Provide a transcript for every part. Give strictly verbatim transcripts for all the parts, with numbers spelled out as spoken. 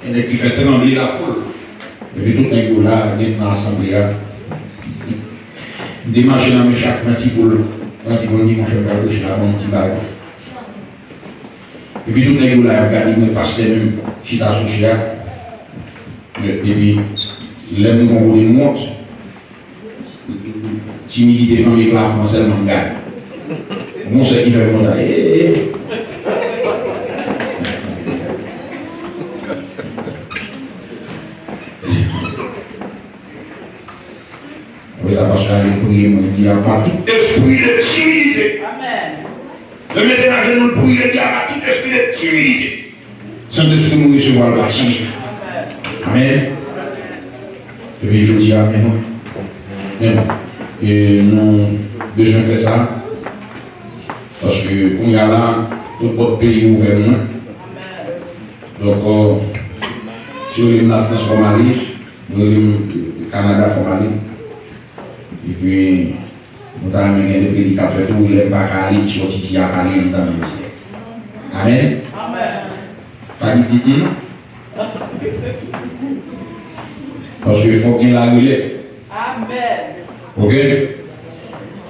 Nèg ki fè tranble lafoul. Epi tout nèg yo la, nèg nan asanble a. M te mache nan men chak pran ti poul, pran ti poul, m di, "Monchè, m pral preche la, ban m yon ti bagay." Epi tout nèg yo la, y ap gade mwen, pastè menm, chita sou chè a. Epi, lè m rive yon kote m wont, timidite pran m e plafon an sèlman m gade. Gon sè ki fè m konsa, ee, ee. Apre sa, pastè a vin priye mwen, li di, "Apa tout espri de timidite." Amèn. Fè mete nan jenou l priye, li di, "Apa tout espri de timidite." Sentespri nou resevwa l pa timid. Amèn. Epi jodi a, men nou, men nou, e nou bezwen fè sa. Paske kounye a la, tout pòt peyi ouvè pou mwen. Donk, si w rele m Lafrans, fò m ale. Mwen rele m Kanada, fò m ale. Epi, nou ta renmen gen de predikatè tou, lè m pa ka ale, ki sòti di a pale anndan ministè. Amèn. Amèn. Pa di, mm, mm. Paske fòk gen larelèv. Amèn. Oke?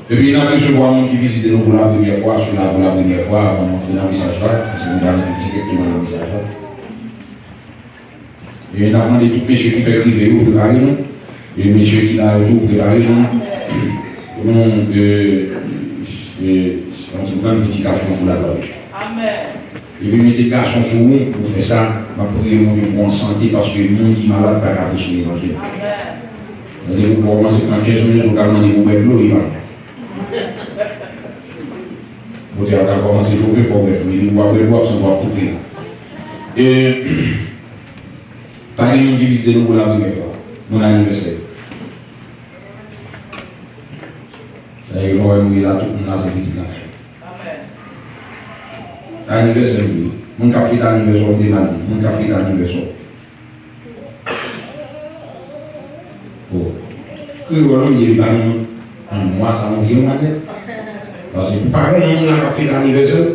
Epi n ap resevwa moun ki vizite nou pou la premyè fwa, sou la pou la premyè fwa, avan nou antre nan mesaj la, paske nou pral antre dirèkteman nan mesaj la. E n ap mande tout mesye ki fèk rive yo prepare nou. E mesye ki la yo tou prepare nou. Pou nou, e, e, antreprann predikasyon pou laglwa de Dye. Amèn. Epi mete gason sou ou pou fè sa. M ap priye Bondye pou w an sante, paske moun ki malad pa ka preche levanjil. Amèn. Depi w kòmanse pran kenz minit, ou ka mande pou bwè dlo, li pa. Motè a ka kòmanse chofe, fò w bwè dlo. Epi w ap bwè dlo, w ap santi w ap toufe. E, Pa gen moun ki vizite nou pou la premyè fwa. Moun anivèsè yo. Sa yo jan wè nou ye la, tout moun la se pitit lakay. Anivèsè m ye. Moun k ap fete anivèsè w, m te mal di. Moun k ap fete anivèsè w. O. Kreyòl, m ye, li pa gen moun. An mwa sa, yon vye mwa nèt. Paske pou pa gen moun la k ap fete anivèsè l.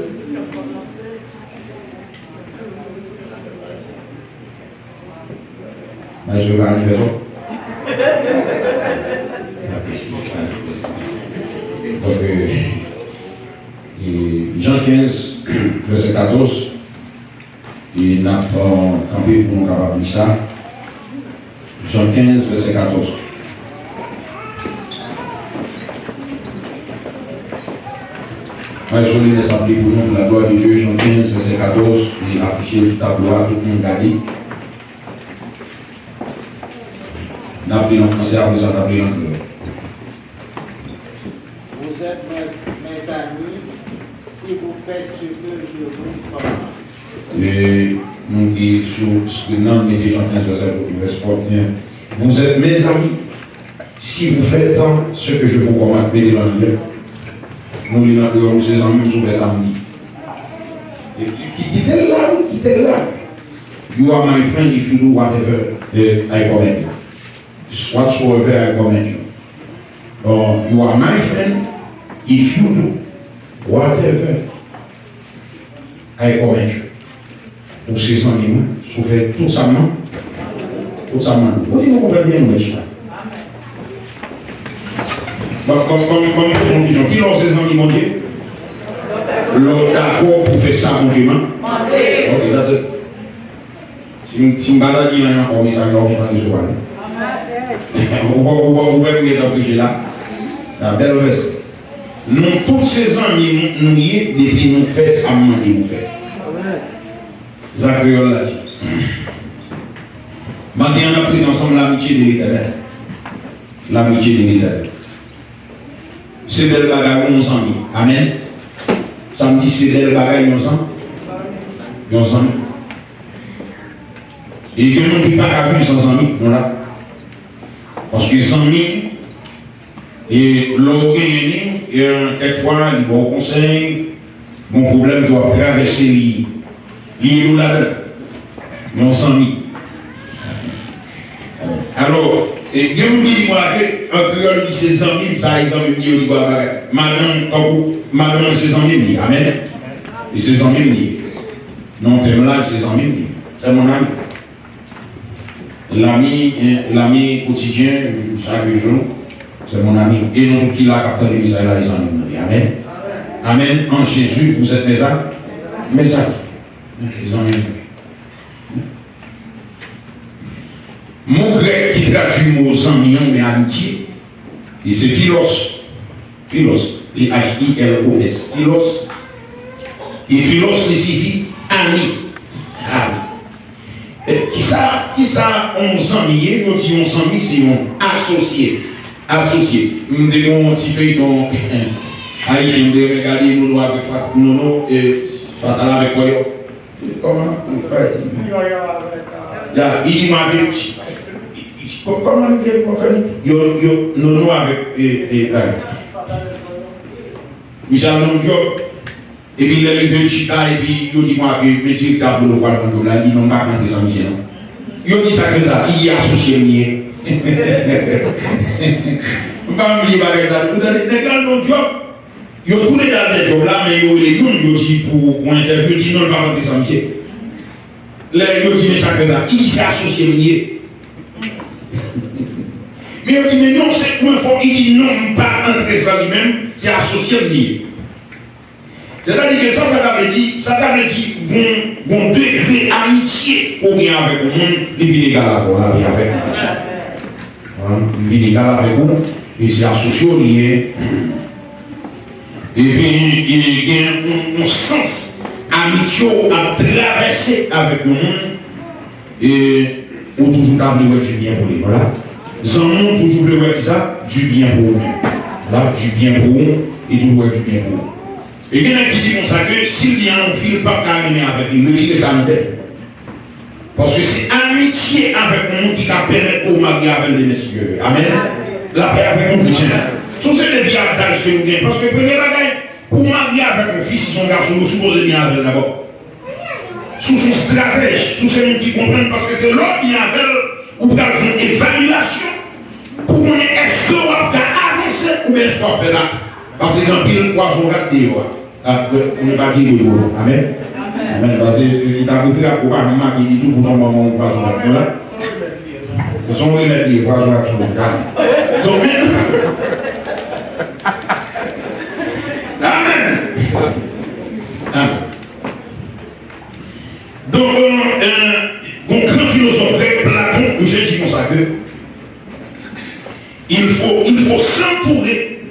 Mwen jwe pa anivèsè. Donk, e, e, Jan kenz, vèsè katòz, e n ap, e, kanpe pou nou kapab li sa. Jan kenz, vèsè katòz. Frè Solinès ap li pou nou, la gloire de Dieu, Jan kenz, vèsè katòz, li afiche sou tablo a, tout moun gade. N ap li an fransè, apre sa, n ap li an kreyòl. Vous êtes mes, mes amis si vous faites ce que je vous commande. E nou ki sou screen nan, mete Jan kenz vèsè, vèsè katòz. Vous êtes mes amis si vous faites ce que je vous commande. Mete l an anglè. Nou li nan kreyòl, ou se zanmi m si w fè sa m di. E ki, ki, kite l la, wi, kite l la. You are my friend if you do whatever, eh, I command you. Whatsoever I command you. Or, you are my friend if you do whatever I command you. Ou se zanmi mwen, si w fè tout sa m, tout sa m mande. Kote nou konprann byen, nou mèt chita. Bon, bon, bon, bon, poze yon kesyon. Kilè w se zanmi Bondye? Lè w dakò pou fè sa Bondye mande. Ok, that's it. Si m, si m pa ta di anyen ankò, mesaj la ou gentan resevwa li. Ou pa, ou pa, ou pa, ou pa gentan preche la. La bèl vèsè. Nou tout se zanmi nou, nou ye depi nou fè sa m mande nou fè. Sa kreyòl la di. Maten an, n ap trete ansanm l'amitié de l'Éternel. L'amitié de l'Éternel. Se bèl bagay, wi, yon zanmi. Amèn. Sa m di, se bèl bagay, yon zanmi. Yon zanmi. E gen moun ki pa ka viv san zanmi, nou la. Paske zanmi, e lè w genyen li, e, kèk fwa, li ba w konsèy, gon pwoblèm ke w ap travèse, li, li ede w ladan l. Yon zanmi. Alò, e, gen moun ki di mwen ke an kreyòl, li se zanmi m, sa e zanmi m li yo, li ba bagay. Madanm, tankou, madanm mwen se zanmi m li, amèn. Li se zanmi m li. Non, tèm la, li se zanmi m li. C'est mon ami. L'ami, eh, l'ami quotidien, chaque jour, c'est mon ami. E nou tout ki la k ap tande mesaj la, e zanmi nou ye. Amen. Amen. En Jésus, vous êtes mes a-, mes amis. Ok, zanmi nou. Mo grèk ki tradui mo zanmi an, men amitye, e se philos. Philos, P H I L O S. Philos. E philos, li siyifi ami. Ami. E kisa, kisa yon zanmi ye? Yo di yon zanmi se yon asosye. Asosye. M te gen yon ti feyton ayisyen, m te renmen gade, Nono avèk Fat-, Nono, e, Fatal avèk Kòyò. Kòman? Ya, li di mwen avèk, kò-, kòman li gen pou fè li? Yo, yo, Nono avèk, e, e, bay. Misye al nan yon djòb. Epi lè l rive l chita, epi yo di mwen ke men direktè a pou l pral nan djòb la, li di non, m pa ka antre san misye non. Yo di sa ke sa, li di asosye m li ye. M pa bliye bagay sa. Ou tande, nèg la al nan djòb. Yo tou le de al nan djòb la, men yo rele youn, yo di pou yon entèvyou, li di non, l pa antre san misye. Lè yo di men sa ke sa, li di se asosye m li ye. Men yo di men non, se mwen fò, li di non, m pa antre san li menm, se asosye m li ye. Sètadi ke sa, sa ta vle di, sa ta vle di gon, gon degre amitye ou gen avèk yon moun, li vin egal avè w, lavi avèk yon moun. Li vin egal avèk ou, e se asosye w li ye. Epi, e, gen yon, yon sans amitye w ap travèse avèk yon moun, e ou toujou ta vle wè du bien pou li. Vwala. Zanmi w toujou vle wè kisa? Du bien pou ou menm. Vwala, du bien pou ou, e toujou wè du bien pou ou. E gen nèg ki di konsa ke si l gen anvi, l p ap ka renmen avèk li. Retire sa nan tèt ou. Paske se amitye avèk yon moun ki ka pèmèt ke w marye avè l demen, si Dye vle. Amèn. Lapè avèk nou, kretyen. Sou se de vye adaj ke nou gen. Paske premye bagay, pou w marye avèk yon fi, si se yon gason, ou sipoze byen avè l dabò. Si w se yon estratèj, si w se moun ki konprann, paske se lè w byen avè l, ou pral fè yon evalyasyon pou konnen èske w ap ka avanse oubyen èske w ap fè lak. Paske gen anpil pwazon rat deyò a. Ah, pou nou pa di yo, amèn. Amèn. Paske li ta prefere ap ou pa janm make ditou, poutan manman ou pwazon rat nou la. Se yon remèd li ye, pwazon rat sou rat. Donk, men, amèn. Amèn. Donk, euh, euh, yon gran filozòf grèk, Platon, misye di konsa ke il faut, il faut s'entourer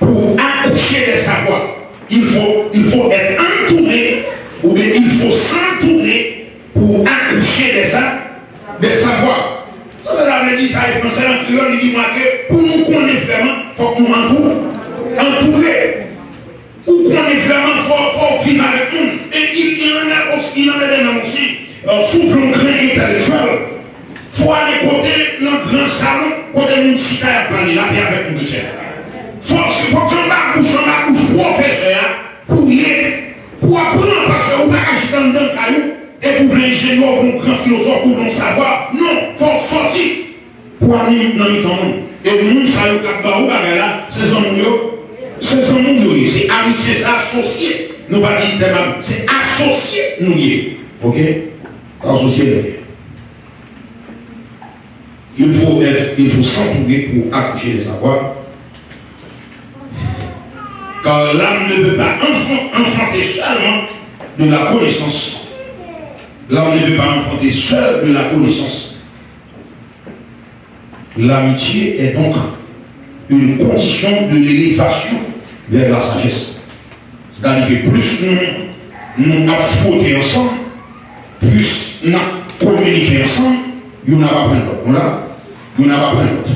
pour accoucher des savoirs. Il faut, il faut être entouré, oubyen il faut s'entourer pour accoucher des sa-, des savoirs. Sa, sa vle di sa, e fransè an kreyòl, li di mwen ke pou nou konnen vrèman, fòk nou antou-, antoure. Ou konnen vrèman fò, fò w viv avèk moun. E il, il en a aussi, il en a des noms aussi. Euh, si w vle yon gran entèlektyèl, fò w ale kote nan gran salon, kote moun chita y ap pale, lapè avèk nou kretyen. Fò, fò w anba bouch, anba bouch pwofesè a, pou w ye, pou w aprann, paske ou pa ka chita anndan kay ou, epi w vle enjenyè, w vle yon gran filozòf, ou vle yon savwa. Non, fò w sòti. Pou w al nan mitan moun. E moun sa yo k ap ba ou bagay la, se zanmi w yo. Se zanmi w yo ye. Se amitye, se asosye. Nou pa di tèm ami. Se asosye nou ye. Ok? Asosye nou ye. Il faut être, il faut s'entourer pour accoucher des savoirs. Car l'âme ne peut pas enfan-, enfanter seulement de la connaissance. L'âme ne peut pas enfanter seule de la connaissance. L'amitié est donc une condition de l'élévation vers la sagesse. Sètadi ke plis nou, nou ap fwote ansanm, plis n ap kominike ansanm, youn ap aprann lòt. Nou la, youn ap aprann lòt.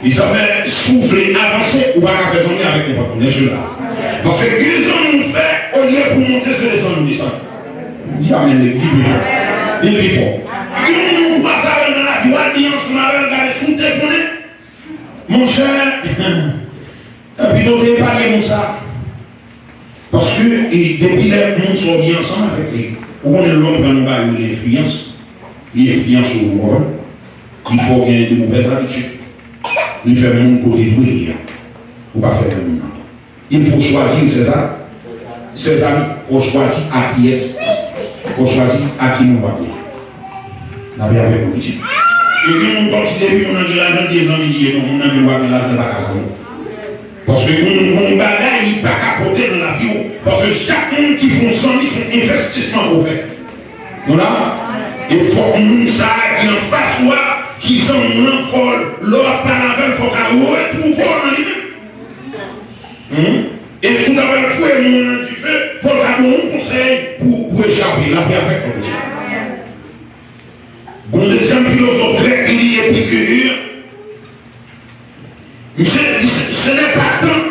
E sa fè, si w vle avanse, ou pa ka fè zanmi avèk nenpòt moun, èske la? Paske gen zanmi w fè, olye pou w monte, se de zanmi w desann. Di amèn, di pi fò. Di pi fò. Gen moun ou kwaze avè l nan lavi, w al byen ansanm avè l, gade si w te konnen. Monchè, pito w te epanye moun sa. Paske, e, depi lè moun sa w byen ansanm avèk li, ou konnen lè w pran yon bagay rele enfliyans, li enfliyanse w, ou konprann? Li fè w gen de movèz abitid. Li fè moun kote dwe ye a. Ou pa fè moun nan. Il faut choisir ses a-, ses amis. Fò w chwazi a kiyès. Fò w chwazi a ki moun w ap ye. N ap ye avèk nou, pitit. E gen moun kòmsi depi moun nan gen lajan, li ye zanmi li ye. Non, moun nan gen dwa gen lajan, li pa ka zanmi w. Paske yon, yon bagay, li pa ka pote nan lavi w. Paske chak moun ki fè w zanmi, se yon envestisman ke w fè. Nou la? E fòk moun sa a ki anfas ou a, ki zanmi w lan, fò lè w ap pale avè l, fò w ka retwouve w nan li menm. Hmm? E si w ta pral foure moun nan dife, fò l ka ba w yon konsèy pou, pou echape. Lapè avèk nou, mesye. Gon dezyèm filozòf grèk ki li Epikir, misye di, ce n'est pas tant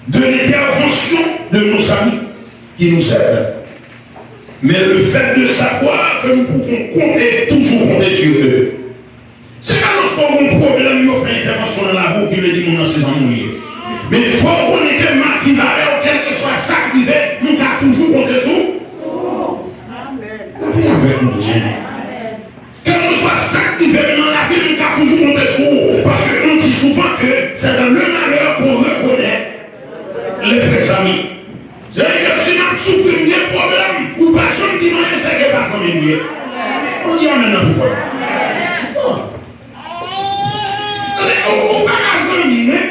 de l'intervention de nos amis qui nous aident, mais le fait de savoir que nous pouvons compter, toujours compter sur eux. Se pa lòske w gen yon pwoblèm, yo fè entèvansyon nan lavi w ki vle di moun nan se zanmi w li ye. Men fò w konnen ke m ap viv avè w, kèlkeswa sa k rive, m ka toujou konte sou ou. Lapè avèk nou, Bondye. Kèlkeswa sa k rive m nan lavi m, m ka toujou konte sou ou. Paske on dit souvent que c'est dans le malheur qu'on reconnaît les vrais amis. Sètadi, si m ap soufri, m gen pwoblèm, ou pa janm di m anyen, sèke pa zanmi m ou ye. Ou di amèn nan pi fò. Bon. Ou, ou pa ka zanmi mwen,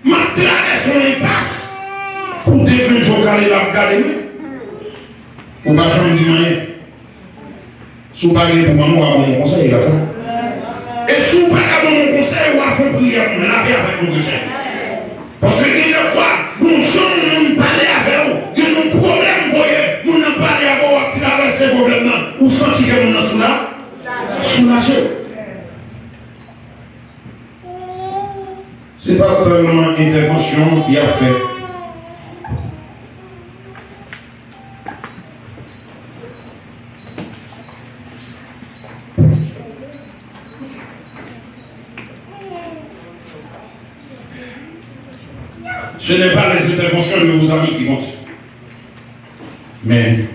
m ap travèse yon enpas, pou de grenn je w kale l ap gade mwen. Ou pa janm di m anyen. Si w pa gen pou ban mwen, w a ban mwen konsèy, e pa sa? E si w pa ka ban mwen konsèy, w a fè yon priyè pou mwen, lapè avèk nou kretyen. Paske gen de fwa, gon jan yon moun pale avè w, gen yon pwoblèm ke w ye, moun nan pale avè w, w ap travèse pwoblèm nan, ou santi ke moun nan soula-, soulaje. Se pa tèlman entèvansyon y ap fè. Ce n'est pas les interventions de vos amis qui comptent, mais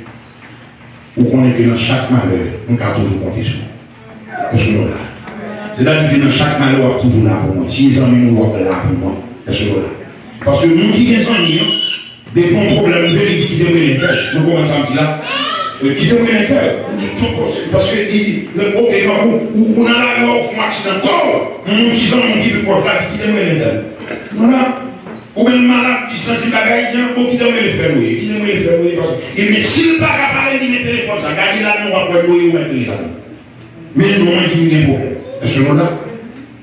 ou konnen ke nan chak malè, m ka toujou konte sou ou. Èske nou la? Sètadi ke nan chak malè, w ap toujou la pou mwen. Si e zanmi m ou, w ap la pou mwen. Èske nou la? Paske moun ki gen zanmi an, depi yon pwoblèm rive, li di, "Kite m rele entèl." Nou konprann sa m di la? Kite m rele entèl. Paske li di, "Oke, kankou ou, ou nan lari a, ou fè yon aksidan, kòw, yon moun ki zanmi w ki pi pwòch la, di, 'Kite m rele entèl.'" Nou la? Oubyen l malad, li santi bagay, li di, "Bon, kite m rele frè nou ye, kite m rele frè nou ye, paske," ebyen, si l pa ka pale, li met telefòn sa, gade la, nou w ap wè nou ye, ou mèt rele la. Men non, mwen di m gen pwoblèm. Èske nou la?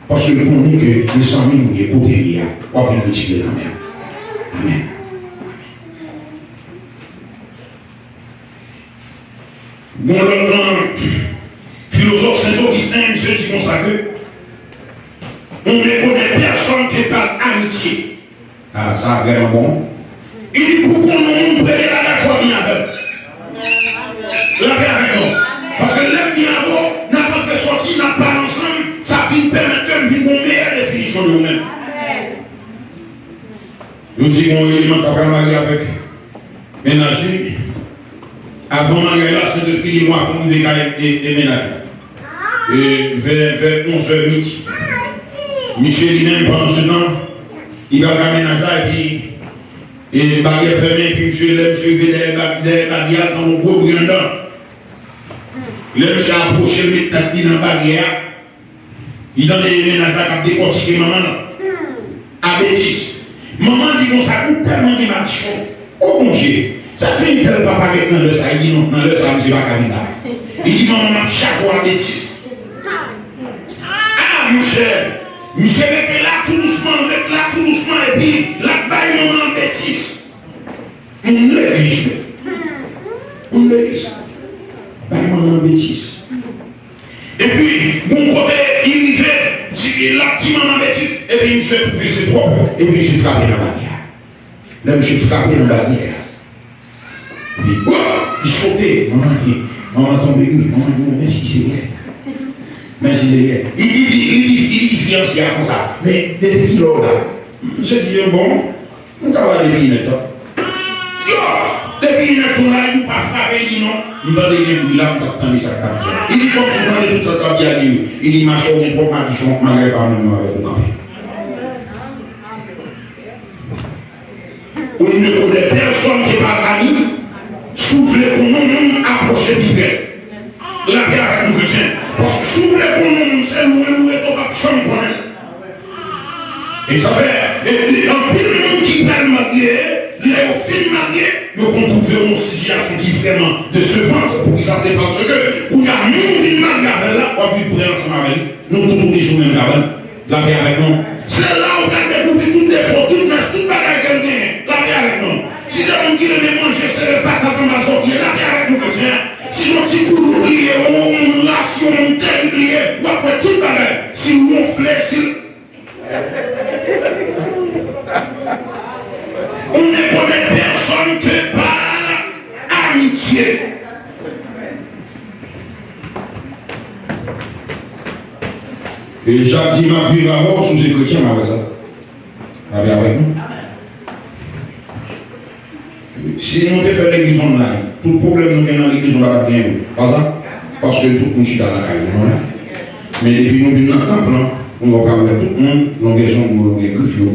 Paske l konnen ke li zanmi nou ye, kote l ye a, w ap vin retire nan men l. Amèn. Gon lòt, euh, filozòf Sent Ogisten, misye di konsa ke on ne connaît personne que par amitié. Ah, sa vrèman bon. Li di pou konnen yon moun premye bagay fò w byen avè l. Lapè avèk nou. Paske lè m byen avè w, n ap antre sòti, n ap pale ansanm, sa vin pèmèt ke m vin gon meyè definisyon de ou menm. Yo di gon eleman k ta pral marye avèk mennaj li. Avan maryaj la, Sentespri di nou a fè m rive kay e, e mennaj la. E vè, vè onz è midi. Misye li menm, pandan se tan, li pral kay mennaj la, epi, e baryè fèmen, epi misye, lè misye rive dèyè ba-, dèyè baryè a, tankou gwo bri anndan. Lè misye apwoche, l met tèt li nan baryè a, li tande mennaj la k ap dekòtike manman l a betiz. Manman di konsa, "Ou tèlman gen madichon. O Bondye, sa k fè entèl pa parèt nan lè sa a?" Li di, "Non, nan lè sa a, misye pa ka vin la." Li di, "Manman, m ap chaje w a betiz." Ah, monchè, misye rete la tou dousman, rete la tou dousman, epi l ap bay manman an betiz. Yon legliz, yon legliz. Bay manman an betiz. Epi, gon kote, li rive, di, l ap di manman betiz, epi misye twouve se twòp, epi misye frape nan baryè a. Lè misye frape nan baryè a, epi, wop, li sote, manman, manman tonbe, wi, manman di, "O, mèsi, Senyè. Mèsi, Senyè." Li, li di, li di, li di fiyanse a konsa, "Men, depi kilè w la?" Misye di, "Bon, m ka la depi inèdtan." Yo! Depi inèdtan la, li di, "Ou pa frape?" Li di, "Non. M tande gen bri la, m t ap tande sa k t ap di a." Li di, "Kòmsi w tande tout sa k t ap di a, li, li di, machè, ou gen twòp madichon, malgre pa menm avèk ou kanpe." On ne connaît personne que par ami. Si w vle konnen yon moun, apwoche pi prè. Lapè avèk nou, kretyen. Paske si w vle konnen yon moun, se lwen ou rete, w p ap janm konnen l. E sa fè, e, e, anpil moun ki pral marye, lè yo fin marye, yo konn twouve yo nan yon sitiyasyon ki vrèman desevant. Se poukisa? Se paske kounye a, moun ou vin marye avè l la, w ap viv prè ansanm avè li. Nou tout ou ni sou menm kabann. Lapè avèk nou. Se la ou pral dekouvri tout defo, tout mès, tout bagay ke l genyen. Lapè avèk nou. Si se moun ki renmen manje sere patat anba zòrye, lapè avèk nou, kretyen. Si se yon ti koulout li ye, yon moun ras, yon moun terib li ye, w ap wè tout bagay. Si l wonfle, si l On ne connaît personne que par amitié. E Jak di, "M ap viv avè w, si w se kretyen, m ap wè sa." Lapè avèk nou. Si nou te fè legliz online, tout pwoblèm nou gen nan legliz nou pa t ap genyen yo. Pa sa? Paske tout moun chita lakay yo, non? Men depi nou vin nan tanp lan, nou pral wè tout moun, longè zong yo, longè grif yo,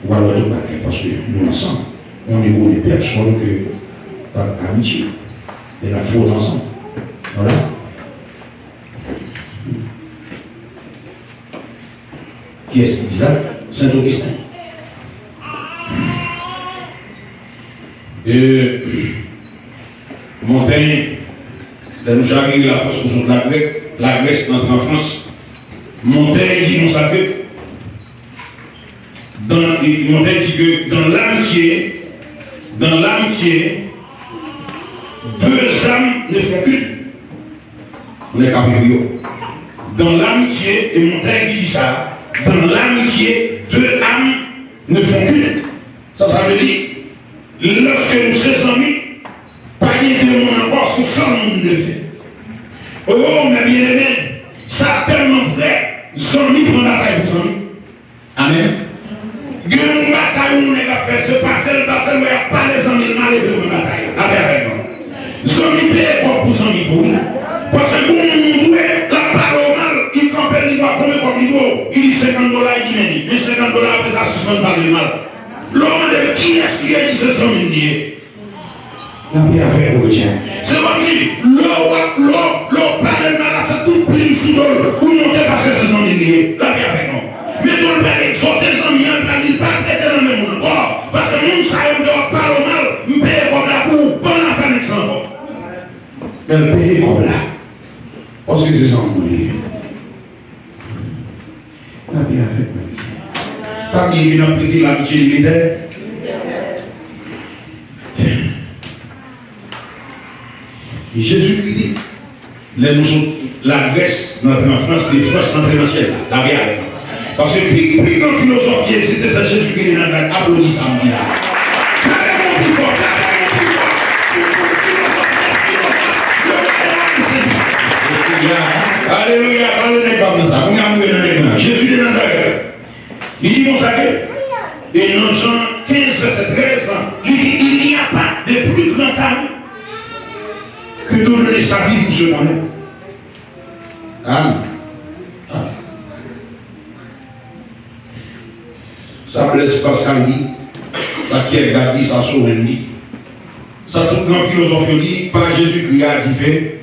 ou pral wè tout bagay, paske nou ansanm. On ne connaît personne que par amitié. E n ap fwote ansanm. Voilà. Kiyès ki di sa? Sent Ogistin. E, Montaigne, lè nou chavire Lafrans, nou sot Lagrèk, Lagrès, n antre an Frans. Montaigne di konsa ke, dans, Montaigne di ke dans l'amitié, dans l'amitié, deux âmes ne font qu'une. Nèg k ap ekri yo. Dans l'amitié, e Montaigne ki di sa, dans l'amitié, deux âmes ne font qu'une. Sa, sa vle di, lòske nou se zanmi, pa gen de moun ankò, se yon sèl moun nou devyen. Oh, mes bien-aimés, sa tèlman vrè, zanmi pran batay pou zanmi. Amèn. Gen yon batay yon nèg ap fè, se pase l, pase l, wè y ap pale zanmi l mal epi l pran batay la. Lapè avèk nou. Zanmi peye kòb pou zanmi tou, wi. Paske gen yon moun ou dwe, l ap pale w mal, li kanpe l, li di w konbyen kòb li dwe w, li di senkant dola, li di men li. Men senkant dola, apre sa, sispann pale l mal. Lè w mande l kiyès li ye, li di se zanmi l li ye. Lapè avèk nou, kretyen. Se kòmsi, lè w ap, lè w, lè w pale l mal la, se tout plim sou do l pou l monte paske se zanmi l li ye. Lapè avèk nou. Men tou l pral egzòte zanmi an, l pral di l pa prete nan men moun ankò. Paske moun sa yo, m te w ap pale w mal, m peye kòb la pou ou, pa nan afè nèg sa ankò. Men l peye kòb la. Paske se zanmi w li ye. Lapè avèk nou. Pa bliye ke n ap prete lamitye militè. Jezikri di, lè nou sot Lagrès, n antre an Frans, de Frans n antre nan syèl la. Lapè avèk nou. Paske pi, pi gran filozòf ki egziste, se Jezikri de Nazarèt. Aplodi sa m di la. Klape men w pi fò, klape men w pi fò. Pou, pou filozòf, tèt filozòf, yo gade w, se Jezi. Alelouya, alelouya, tande nèg pa m nan sa. Kounye a m rive nan nèg mwen an. Jezi de Nazarèt. Li di konsa ke, e nan Jan kenz, vèsè trèz, li di, il n'y a pas de plus grand amour que de donner sa vie pour ceux qu'on aime. Amen. Amen. Sa Blaise Pascal di, sa Kierkegaard di, sa Sorin di, sa tout gran filozòf yo di, pa Jezikri a diferan.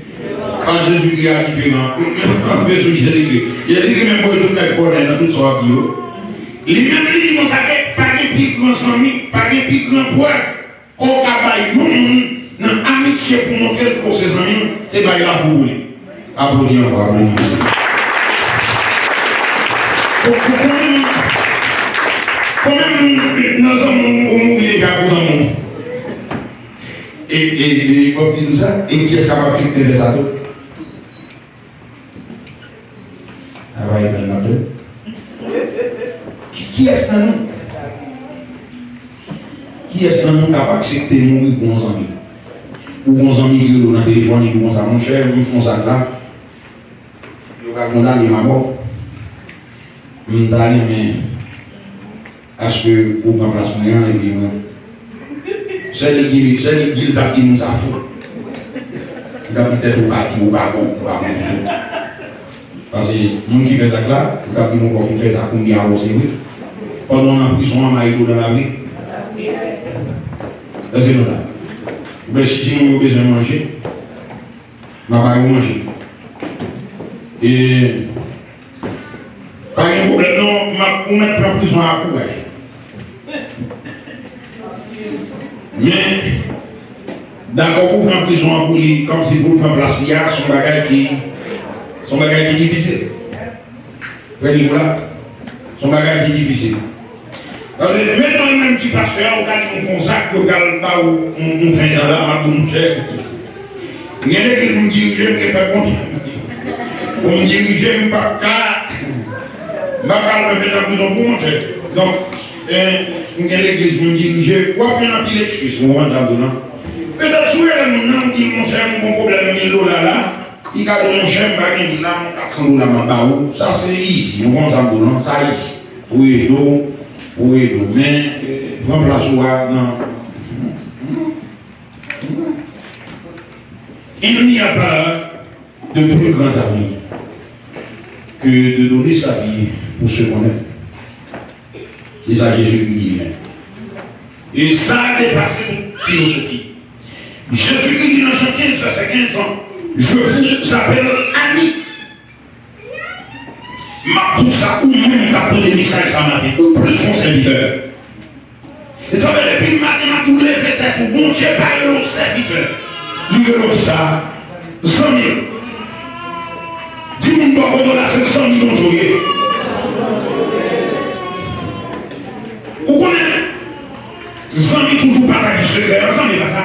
Pa Jezikri a diferan. Pa bezwen Jezikri. Jezikri menm voye tout nèg kònè nan tout sa w ap di yo. Li menm li di konsa ke pa gen pi gran zanmi, pa gen pi gran prèv ke w ka bay yon moun nan amitye pou montre l ke w se zanmi l, se bay lavi w pou li. Aplodi ankò, aplodi pou Senyè. Kon-, kon-, konbyen, konbyen moun nan zanmi w ou mouri deja pou zanmi w? E, e, e, w ap di nou sa? E kiyès k ap aksepte fè sa tou? Travay plen nan tou. Ki, kiyès nan nou? Kiyès nan nou k ap aksepte mouri pou yon zanmi? Ou gon zanmi ki rele w nan telefòn, li di w konsa, "Monchè, m fè yon zak la, yo ka kondane m a mò. M ta renmen aske ou pran plas mwen an, epi mwen." Sèl li di, sèl li di, l t ap di moun sa fou. Li t ap di tèt ou pati, ou pa bon, ou pa bon ditou. Paske moun ki fè zak la, ou t ap di moun, "Bon, fin fè zak, kounye a w se vre." Pandan w nan prizon an, mari w nan lari. Èske nou la? Oubyen si timoun yo bezwen manje, m a ba yo manje. E pa gen pwoblèm non, m ap, ou mèt pran prizon a kouraj. Men, dakò pou pran prizon an pou li, kòmsi pou l pran plas li a, se yon bagay ki, se yon bagay ki difisil. Frè Nicolas, se yon bagay ki difisil. Paske menm mwen menm ki pastè a, ou ka di m fè yon zak, yo pral ba w yon, yon fen tan la, m ap di w, monchè, m gen legliz pou m dirije, m gen pèp Bondye. Pou m dirije, m p ap ka, m p ap ka al fè fen tan prizon pou monchè. Donk, eh, m gen legliz pou m dirije, w ap jwenn anpil ekskiz, ou konprann sa m di w lan? Petèt si w rele moun nan, ou di l, monchè, m gon pwoblèm mil dola la, li ka di w, monchè, m pa gen mil la, m kat san dola m ap ba ou. Sa se easy, ou konprann sa m di w lan? Sa easy. Pou ede w, pou ede w. Men, eh, pran plas ou a nan. Il n'y a pas de plus grand ami que de donner sa vie pour ceux qu'on aime. Se sa Jezi ki di li menm. E sa depase tout filozofi. Jezi ki di nan Jan kenz, vèsè kenz, je vous appelle amis. M ap di w sa, ou menm k ap tande mesaj sa maten, ou plis yon sèvitè. E sa fè depi maten m ap di w leve tèt ou, Bondye pa rele w sèvitè. Li rele w sa, zanmi l. Di moun bò kote w la, se zanmi Bondye w ye. Ou konnen, zanmi toujou pataje sekrè, zanmi pa sa.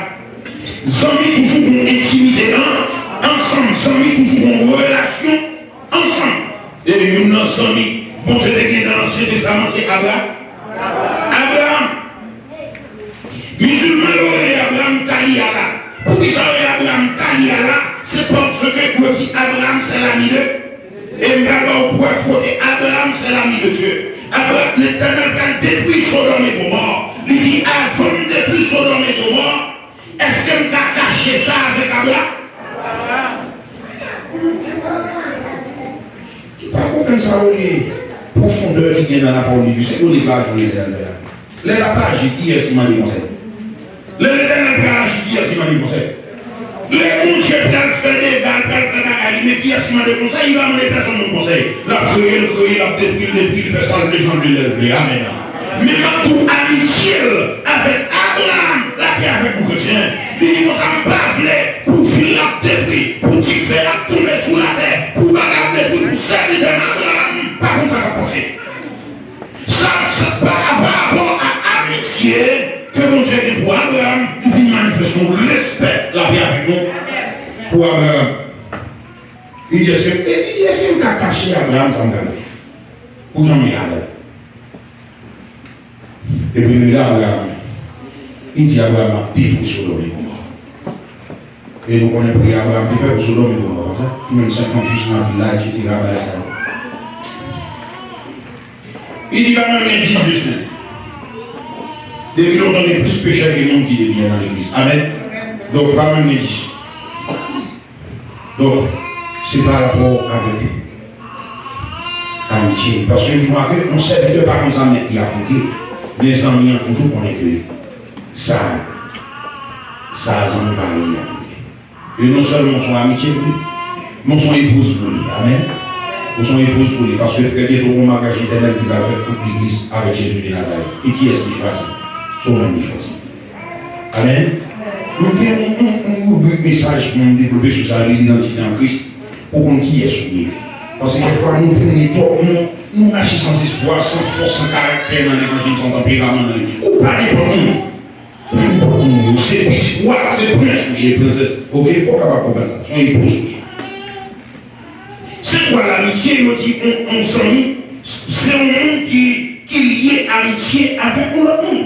Zanmi toujou gon entimite an, ansanm, zanmi toujou gon relasyon ansanm. E youn nan zanmi Bondye te gen nan Ansyen Testaman se Abra-, Abraram. Mizilman yo rele Abraram Tali Allah. Poukisa yo rele Abraram Tali Allah? Se paske yo di Abraram se lami de. E m pral ba w prèv kote Abraram se lami de Dye. Abra-, Letènèl pral detwi Sodòm e Gomò. Li di, avan m detwi Sodòm e Gomò, èske m ka kache sa avèk Abra-? Ki pa konprann sa yo ye, pwofondè ki gen nan lapawòl de Dye, se yon deklarasyon Letènèl fè a. Lè l ap aji, kiyès ki mande konsèy? Lè Letènèl pral aji, kiyès ki mande konsèy? Lè Bondye pral fè dega, l pral fè bagay li, men kiyès ki mande konsèy? Li pa mande pèsonn moun konsèy. L ap kreye, l kreye, l ap detwi, l detwi, l fè sa l vle, jan l vle, lè l vle. Amèn. Men m ap di w, amitye l avèk Abraram, lapè avèk nou kretyen. Li di konsa, m pa vle pou vil la ap detwi, pou dife ap tonbe sou latè, pou bagay ap detwi, pou sèvitè m Abraram pa konn sa k ap pase. Sa, sa pa, pa rapò a amitye ke Bondye gen pou Abraram, li vin manifeste yon respè, lapè avèk nou, pou Abraram. Li di, èske, e li di, èske m ka kache Abraram sa m pral fè? Pou jan m ye avè l. Epi li rele Abraram. Li di Abraram ap detwi Sodòm e Gomò. E nou konnen pri Abraram te fè pou Sodòm e Gomò, pa sa? Sou menm senkant jis nan vil la, etsetera, bagay sa yo. Li di pa menm gen dis jis menm. Depi lontan gen plis pechè ke moun ki debyen nan legliz. Amèn. Donk pa menm gen dis. Donk, se pa rapò avèk amitye. Paske li di mwen ke yon sèvitè pa konn sa mèt li ap pote, men zanmi an toujou konnen ke sa, sa zanmi parèy li ap pote. E non sèlman w se yon amitye pou li, men w se yon epouz pou li. Amèn. Ou se yon epouz pou li, paske trè byento gon maryaj etènèl ki pral fèt ant legliz avèk Jezi de Nazarèt. E kiyès li chwazi? Se w menm li chwazi. Amèn. Nou gen yon, yon, yon ribrik mesaj pou nou devlope sou sa, rele Idantite an Kris, pou konn kiyès ou ye. Paske kèk fwa nou trennen twòp, nou, nou mache san espwa, san fòs, san karaktè nan levanjil, san tanperaman nan levanjil. Ou pa nenpòt moun. Ou pa nenpòt moun. Ou se pitit wa, se prens ou ye, prensès. Oke, fò w kapab konprann sa. Se yon epouz ou ye. Se kwa lamitye? Yo di yon, yon zanmi, se yon moun ki, ki lye amitye avèk yon lòt moun.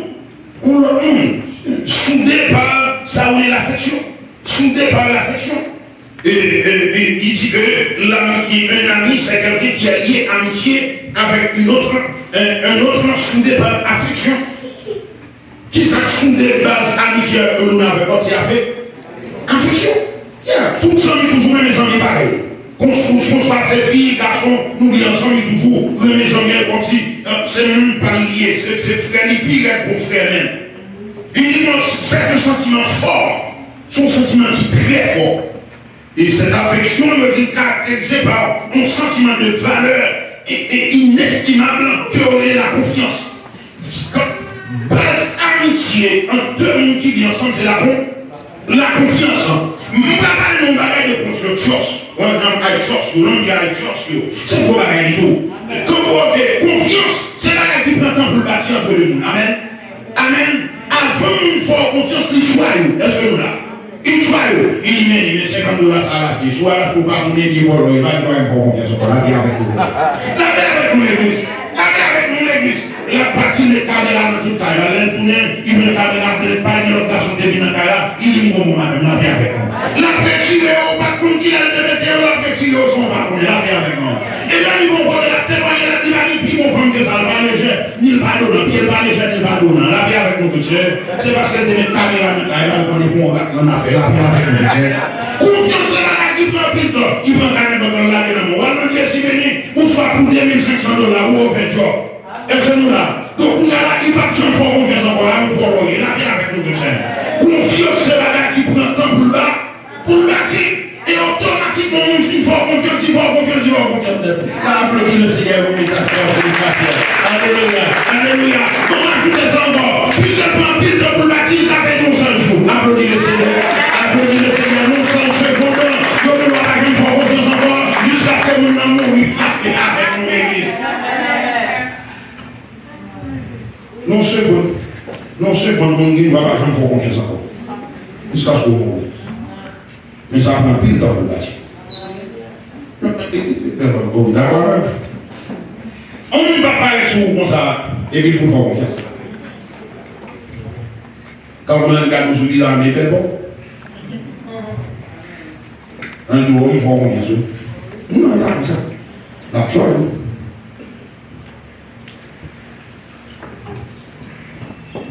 Yon lòt moun, soudé par sa ou ye lafeksyon. Soudé par l'affection. Et, et, et il dit que l'ami, un ami, c'est quelqu'un qui a lié amitié avec une autre, un, un autre soudé par affection. Kisa k soudé baz amitye Louna avèk lòt? Se afè afeksyon. Yeah, tout zanmi toujou renmen zanmi parèy. Konstriksyon, swa se fi, gason, nou li ansanm, li toujou renmen zanmi an kòmsi, eh, se moun pa l li ye, se, se frè li pi rèd gon frè menm. Li di non, c'est un sentiment fort. Se yon santiman ki trè fò. E cette affection, yo di l karakterize pa yon santiman de valè e, e inestimab ke yo rele lakonfyans. Baz amitye ant de moun ki byen ansanm, se lakon-, lakonfyans. M pa pale nan yon bagay de konfyans, trust. One time I trust you, long time I trust you. Se gwo bagay li tou. Kankou, oke, konfyans, se bagay ki pran tan pou l bati ant de moun. Amèn. Amèn. Avan moun fè w konfyans, li try ou. Èske nou la? Li try ou. Li di, men, men senkant dola sa a l achte. Si w al achte, ou pa tounen, li vòlò, li pa gen pwoblèm fè w konfyans ankò. Lapè avèk nou, legliz. Lapè avèk nou, legliz. Lapè avèk nou, legliz. L ap pati, l met kamera nan tout kay la. Lè l tounen, li jwenn kamera, li pa gen lòt gason ki te vin nan kay la. Li di, m gon bon madanm, lapè avèk nou. L ap retire yo, ou pa t konn kilè l te mete yo, l ap retire yo san w pa konnen, lapè avèk nou. E lè li bon kote l ap temwaye, l ap di, pa gen pi bon fanm ke sa, l pa lejè, ni l pa donan, pye l pa lejè, ni l pa donan. Lapè avèk nou, kretyen. Se paske l te met kamera nan kay la, l konnen pou yon rat nan afè, lapè avèk nou, kretyen. Konfyans se bagay ki pran anpil tan, li pran kanè bank lan lage nan men w. W al nan Jezi beni, ou swa pou de mil senk san dola, ou ofè djòb. Èske nou la? Donk, kounye a la, li p ap janm fè w konfyans ankò, la, yon fò lòye, lapè avèk nou, kretyen. Konfyans se bagay ki pran tan pou l ba-, pou l bati. E otomatikman, moun fin fè w konfyans, li fè w konfyans, li fè w konfyans nèt. Aplodi le Seigneur pou mesaj sa, pou mesaj sa. Alelouya, alelouya. Bon, ajoute sa ankò. Piske l pran anpil tan pou l bati, li ka pèdi yon sèl jou. Aplodi le Seigneur. Aplodi le Seigneur. Yon sèl segonn, yo gen dwa pa janm fè w konfyans ankò, jiskaske moun nan mouri. Lapè avèk nou, legliz. Nan yon segonn, nan yon segonn, moun gen dwa pa janm fè w konfyans ankò. Jiskaske w mouri. Men sa pran anpil tan pou l bati. Legliz, legliz, legliz, dakò avè m. Yon moun pa parèt sou ou konsa, epi l pou fè w konfyans. Kan moun nan gade w sou vizaj, men pè bon. An di w, m fè w konfyans, wi. Non, e pa konsa. L ap tchwa, wi.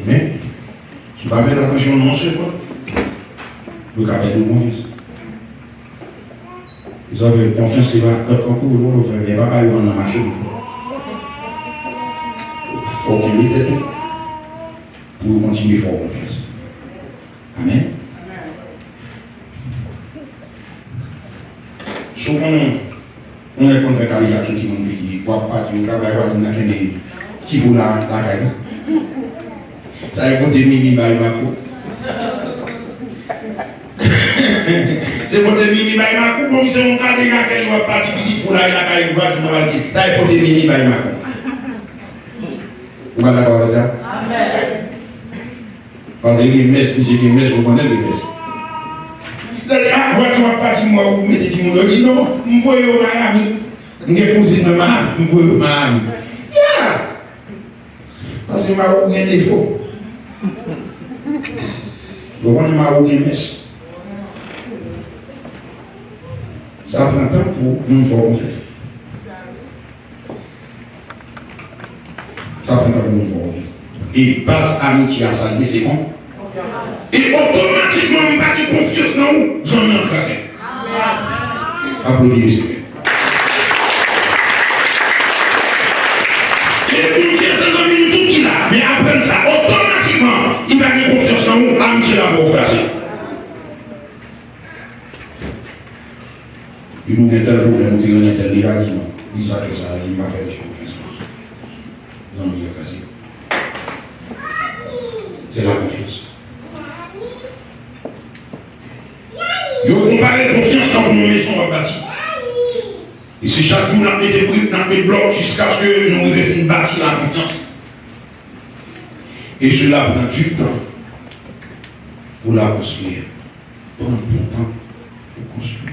Men, si w pa fè atansyon nan yon segonn, yo ka pèdi w konfyans. E sa fè konfyans se pa kòt kankou yo fè, men e pa bay yo vann nan mache nou fè. Fò w kenbe tèt ou pou yo kontinye fè w konfyans. Amèn. Souvan, yon nèg konn fè kadejak sou timoun piti, w ap pati, ou ka bay vwazen nan kenbe ti foula lakay li. Sa e pote mimi bay makou. Se pote mimi bay makou, bon, misye yon kadejak, w ap pati, pitit foula lakay vwazen nan pati. Sa e pote mimi bay makou. Ou pa dakò avèk sa? Amèn. Paske gen mès, misye gen mès, ou konnen l gen mès. Lè a, vwazen w ap pati, m wè ou mete timoun yo, di, non, m voye yo Miami. M gen kouzin nan Miami, m voye yo Miami. Yeah! Paske Mawou gen defo. Ou konnen Mawou gen mès. Sa pran tan pou moun fè w konfyans. Sa pran tan pou moun fè w konfyans. E baz amitye a, sa l ye, se kon-, e otomatikman, m pa gen konfyans nan ou, zanmi an kraze. Aplodi le Senyè. E Bondye se zanmi nou tout ki la, men aprann sa, otomatikman, li pa gen konfyans nan ou, amitye la pou w kraze. Li di w gen tèl pwoblèm, ou te renmen tèl, li pa di non. Li sa k fè sa, li di m pa fè misye konfyans non. Zanmi yo kraze. Se lakonfyans. Yo konpare konfyans tankou yon mezon w ap bati. E se chak jou n ap mete brik, n ap mete blòk jiskaske nou rive fin bati lakonfyans. Et cela prend du temps pour la construire. Pran bon tan pou konstwi.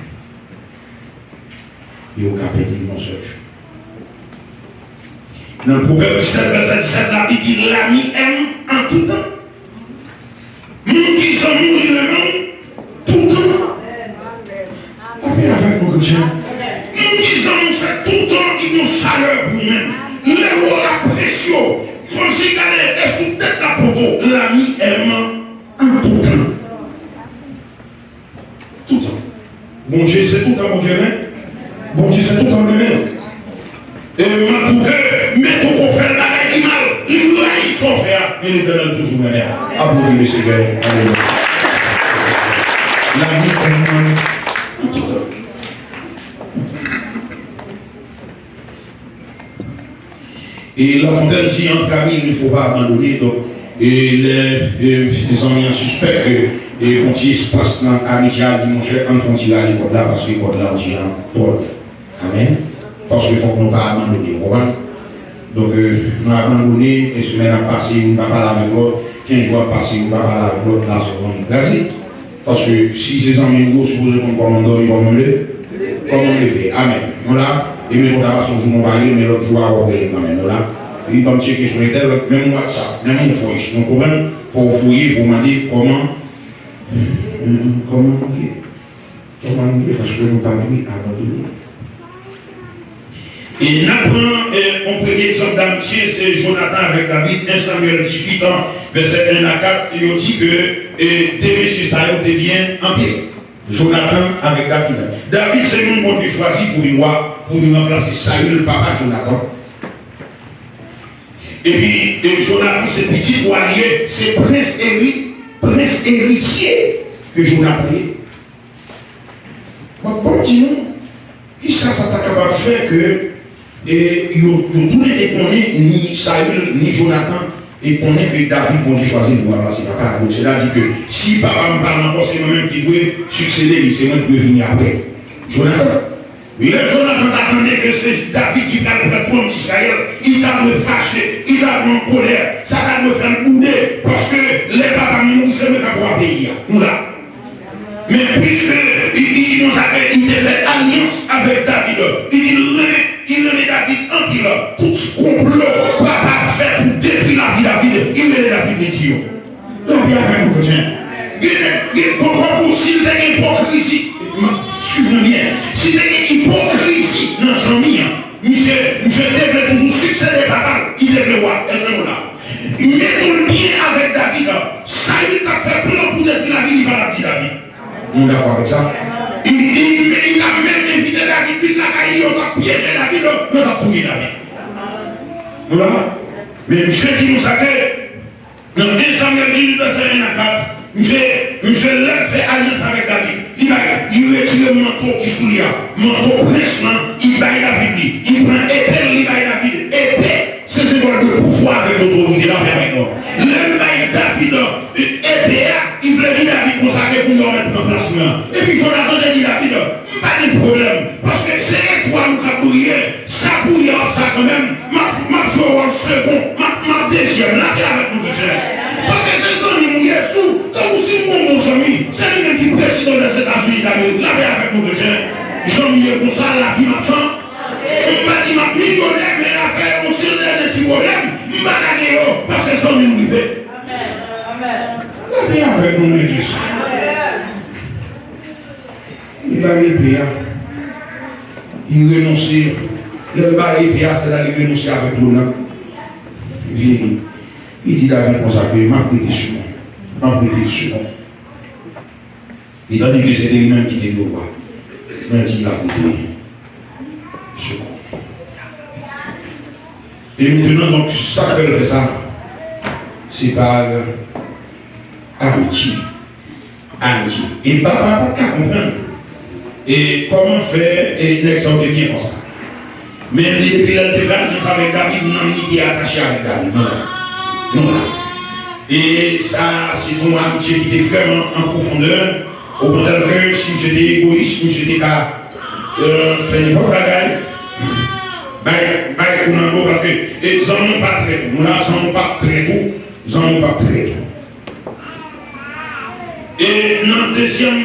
E ou ka pèdi l nan yon sèl jou. Nan Pwovèb disèt, vèsè disèt la, li di, l'ami aime en tout temps. Moun ki zanmi w, li renmen w tout tan. Lapè avèk nou, kretyen. Moun ki zanmi w, se tout tan, li gen yon chalè pou ou menm. Lè w wè l apresye w, kòmsi gade, e sou tèt la poto, l'ami aime en tout temps. Tout tan. Bondye se tout tan, Bondye renmen. Bondye se tout tan renmen. E m ap tou ke, men tou ko fè l bagay ki mal, li rayi sa w fè a, men Letènèl toujou renmen w. Aplodi le Senyè. Alelouya. L'ami aime en tout temps. E Lafontaine di, entre amis, il ne faut pas abandonner. Donk, e lè e, zanmi an sispèk ke e, yon ti espas nan amitye a, li di, monchè, ann fè yon ti rale kòd la, paske kòd la yon ti jan dwòl. Amèn. Paske fòk nou pa abandone, w konprann? Donk, e, nou abandone, e semèn ap pase, youn pa pale avèk lòt, kenz jou ap pase, youn pa pale avèk lòt, la, se yon kraze. Paske si se zanmi m yo, sipoze konn kòman m dòmi, kòman m leve. Kòman m leve. Amèn. Nou la, e men konn ta pase yon jou nou pa rele, men lòt jou a w ap rele m kanmenm. Nou la, epi ban m tcheke sou entèl, menm WhatsApp, menm yon voice, nou konprann? Fò w voye pou w mande kòman, kòman nou ye. Kòman nou ye, paske nou pa vle abandone. E n ap pran e, yon premye egzanp damitye, se Jonatan avèk David, en Samyèl dizuit an, vèsè en a kat, yo di ke e, de mesye sa yo te byen anpil. Jonatan avèk David. David se moun Bondye chwazi pou vin wa, pou vin ranplase Sayil, papa Jonatan. Epi e, Jonatan se pitit wa li ye, se prens eri, prens eritye ke Jonatan ye. Bon, bon, di nou, kisa sa ta kapab fè ke e, yo, yo toulede konnen, ni Sayil, ni Jonatan, e konnen ke David Bondye chwazi pou ranplase papa a. Donk, sètadi ke si papa m pa la ankò, se mwen menm ki dwe siksede li, se mwen ki dwe vini apre Jonatan. Lè Jonatan ta tande ke se David ki pral pran twòn Izrayèl, li ta dwe fache, li ta dwe an kolè, sa ta dwe fè l boude, paske lè papa m mouri, se mwen k ap wa peyi a. Nou la. Men piske li, li di konsa ke li te fè alyans avèk David, li di l renmen, li renmen David anpil. Tout konplo papa ap fè pou detwi lavi David, li rele David, li di yo. Lapè avèk nou, kretyen. Gen nèg, gen konplo pou si l te gen ipokrizi, suiv mwen byen. Si te gen ipokrizi nan zanmi an, Misye, misye te vle toujou siksede papa l, li te vle wa, èske nou la? Mete w byen avèk David, sa li t ap fè plan pou detwi lavi, li pa t ap di David. Nou dakò avèk sa? Li, li, li t ap menm envite David vin lakay li, yo t ap pyeje David, yo t ap touye David. Nou la? Men misye di nou sa ke Nan de Samyèl dizuit, vèsè en a kat, misye, misye lè l fè alyans avèk David, li bay, li retire manto ki sou li a, manto prens lan, li bay David li, li pran epe l, li bay David. Epe, se senbòl de pouvwa avèk lotorite, lapè avèk nou. Lè l bay David, e, epe a, li vle di David konsa ke kounye a w mèt pran plas mwen an. Epi Jonatan te di David, m pa gen pwoblèm, paske se etwal ou k ap briye, sa briye w ap sa kanmenm, m ap, m ap jwe wòl segon, m ap, m ap dezyèm, lapè avèk nou, kretyen. Paske se zanmi m ou ye, sou, tankou si m gon bon zanmi, se li menm ki prezidan Lèzetazini Damerik, lapè avèk nou, kretyen. Jan m ye konsa, lavi m ap chan-, m pa di m ap milyonè, men afè yon ti dènye ti pwoblèm, m pa ka gen yo, paske zanmi m rive. Lapè avèk nou, legliz. Li bay epe a. Li renonse. Lè l bay epe a, sètadi li renonse avèk twòn nan. Li vini. Li di David konsa ke, m ap rete sou mwen. M ap rete sou mwen. Li tande ke se te li menm ki te dwe wa. Men di l ap rete sou mwen. E mentnan, donk, sa k fè l fè sa? Se pa amitye. Amitye. E papa pa t ka konprann. E kòman fè, e nèg sa yo te byen konsa. Men li, depi lè l te fè alyans avèk David, nanm li te atache avèk David. Non. Non. E sa, se yon amitye ki te vrèman an pwofondè. Okontrè ke si misye te egoyis, misye te ka, e, fè nenpòt bagay. Bay, bay kou nan do, paske, e, zanmi w pa trèt ou. Moun la, zanmi w pa trèt ou. Zanmi w pa trèt ou. E nan dezyèm,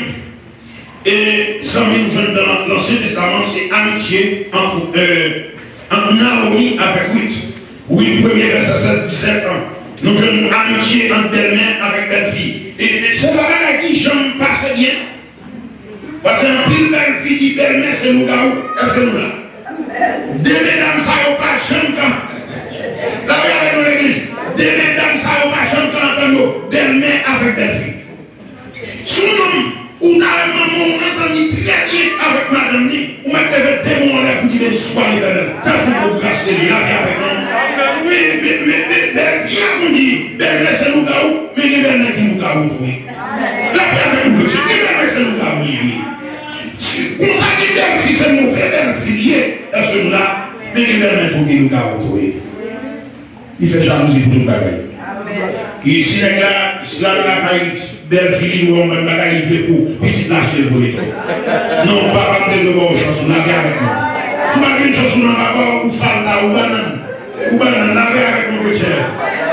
e zanmi nou jwenn nan Ansyen Testaman, se amitye ant, e, ant Nawomi avèk Rit. Rit premye, vèsè sèz, disèt an. Nou jwenn amitye ant bèlmè avèk bèlfi. E, e se pa bagay ki janm pase byen. Paske anpil bèlfi di bèlmè se lougawou. Èske nou la? De medam sa yo pa janm ka. Lapè avèk nou, legliz. De medam sa yo pa janm ka antann yo. Bèlmè avèk bèlfi. Si w nonm, ou ta wè manman w antann li trè byen avèk madanm li, ou mèt leve de men w anlè pou di, beni swa Letènèl. Sa se yon gwo gras de Dye. Lapè avèk nou. Men, men, men, men, bèlfi a konn di, bèlmè se lougawou, men gen bèlmè ki lougawou tou wi. Lapè avèk nou, kretyen. Gen bèlmè se lougawou li ye wi. Si, konsa gen bèlfi, se move bèlfi li ye. Èske nou la? Men gen bèlmè tou ki lougawou tou wi. Li fè jalouzi pou tout bagay. E si nèg la, si l al lakay bèlfi li, li wè yon bann bagay, li vle pou pitit la achte l pou li tou. Non, papa m te dwe ba w chans ou, lage avèk mwen. Si w pa gen chans ou nan papa w, ou falta, ou bannann. Ou bannann, lage avèk mwen, kretyen.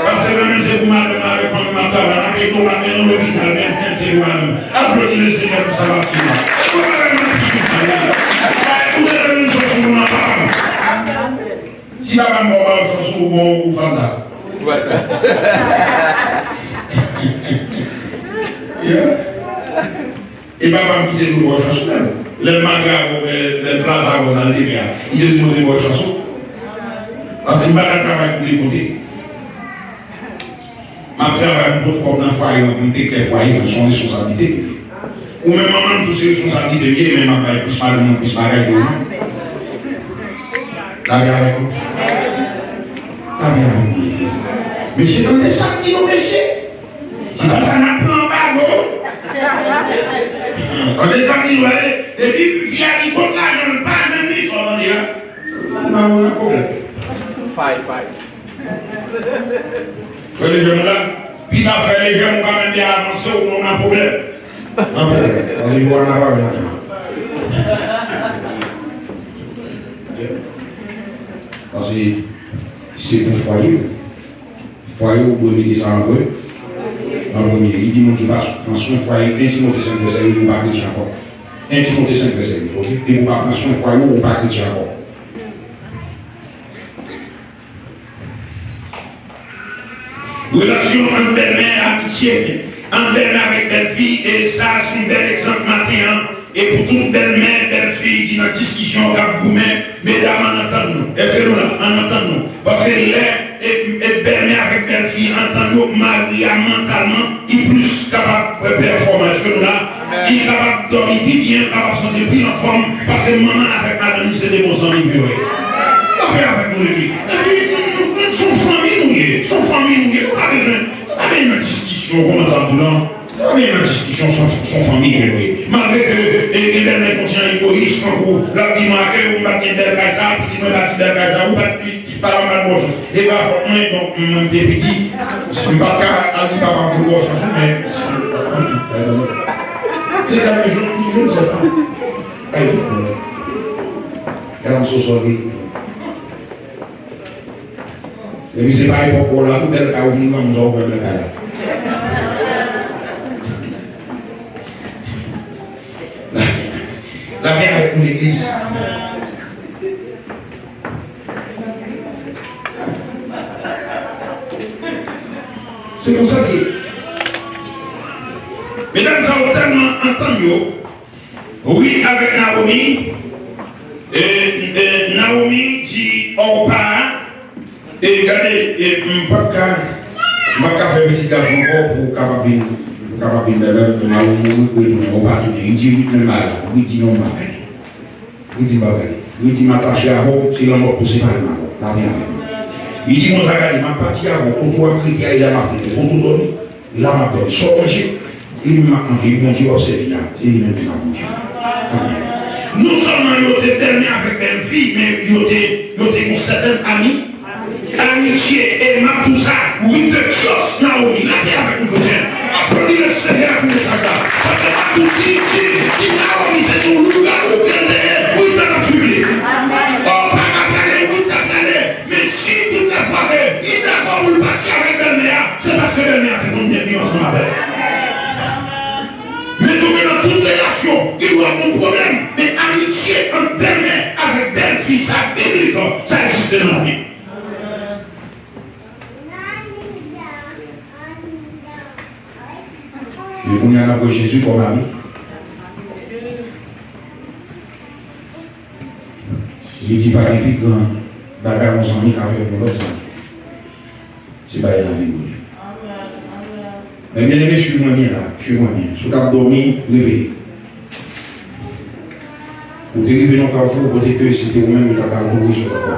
Paske mwen menm se pou madanm mwen avèk fanmi m ap travay, m ap ede w, m ap mennen w lopital, men, men se pou madanm. Aplodi Lesenyè pou sa w ap fini. Se pou bagay nan figi w sa ye. Ou te dwe gen chans ou nan papa m. Si papa m ba w chans ou bon ou fanta. Yeah. E papa m kite nou ba w chans ou menm. Lè l mare avè w, lè lè l plaze avè w, sa l te fè a. Li te sipoze ba w chans ou. Paske m pa ka travay pou dekote. M ap travay pou m pot kòb nan fwaye an, pou m tek kè fwaye an, se yon responsablite. Ou menm manman m tou se responsablite m ye, men m ap bay plis madanm mwen plis bagay ke ou menm. Lage avèk mwen. Lage avèk mwen, mesye. Mesye, tande sa m di nou, mesye. Se pa sa n ap pran anba do. Tande sa m di nou, e, epi fi a di kot lajan l pa menm li sò tande a. Ou nan pwoblèm. Fay, fay. Fè lejè nou la. Pita fè lejè nou pa menm byen avanse, ou nou nan pwoblèm. Nan pwoblèm. Paske jou a n ap avè lajan. Paske se pou fwaye w. Fwaye w dwe mete sa an pre-, an premye. Li di moun ki pa pran swen fwaye, en Timote senk vèsè uit, ou pa kretyen ankò. En Timote senk vèsè uit, oke? Depi w pa pran swen fwaye w, ou pa kretyen ankò. Relasyon ant bèlmè, amitye ant bèlmè avèk bèlfi, e sa a se yon bèl egzanp maten an, e pou tout bèlmè, bèlfi ki nan diskisyon, k ap goumen, medam, ann antann nou. Èske nou la? Ann antann nou. Paske lè, e, e bèlmè avèk bèlfi antann yo, mari a mantalman, li plis kapab pèfòman. Èske nou la? Li kapab dòmi pi byen, kapab santi l pi anfòm, paske manman l avèk madanm li se de bon zanmi vre. Lapè avèk nou, legliz. Epi, nou, nou, nou, se yon fanmi nou ye, se yon fanmi nou ye, nou pa bezwen, nou pa bezwen nan diskisyon, kòman sa ap di w la? Nou pa bezwen nan diskisyon, se yon, se yon fanmi ke nou ye. Malgre ke, e, gen bèlmè k on ti jan egoyis, tankou, l ap di, "Mwen, ke ou pa t gen bèl kay sa, pitit mwen bati bèl kay sa, ou pa t pi, papa m pa t ba w chans." E pa fòt mwen, donk, mwen, m te piti. M pa t ka al di papa m pou l ba w chans ou, men se kalme, je, je ne sais pas. Ay, I'm so sorry. Epi se pa epòk ou la, tou bèl kay ou vin granmoun sa ou fè bèl kay la. Lapè avèk nou, legliz. Se konsa l ye. Medam sa yo tèlman antann yo. Wi, avèk Nawomi. E, e, Nawomi di Òpa, e, gade, e, m p ap ka, m p ap ka fè pitit gason ankò pou w kapab vin, pou w kapab vin bèlmè, pou Nawomi mouri, pou l tounen. Òpa tounen. Li di Rit menm bagay la. Rit di non, m p ap gade. Rit di m p ap gade. Rit di m atache avè w, se lanmò k pou separe m avè w. Lapè avèk nou. Li di konsa, gade, m ap pati avè w, kote w ap rete a, e la m ap rete. Kote w dòmi, la m ap dòmi. Sa w manje, li menm m ap manje. Bondye w ap sèvi a, se li menm ki ka Bondye. Amèn. Non sèlman yo te bèlmè avèk bèlfi, men yo te, yo te gon sètèn ami, amitye, e m ap di w sa, we the trust Naomi, lapè avèk nou kretyen. Aplodi Lesenyè pou mesaj la. Paske m ap di w, si, si, si Naomi se te yon lougawou ke l te ye, Ruth pa t ap swiv li. Òpa t ap prale, Ruth t ap prale. Men si tout lè fwa ke li dakò pou l pati avèk bèlmè a, se paske bèlmè a te konn byen viv ansanm avè l. Men tou gen nan tout relasyon, gen dwa gen pwoblèm, men amitye ant bèlmè avèk bèlfi, sa biblik, sa egziste nan Labib. E kounye a n ap wè Jezi kòm ami. Li di pa gen pi gran bagay yon zanmi ka fè pou lòt zanmi. Se bay lavi pou li. Men byeneme, swiv mwen byen la, swiv mwen byen. Si w t ap dòmi, reveye. Ou te rive nan kafou kote ke se te ou menm yo ta pral mouri sou kò.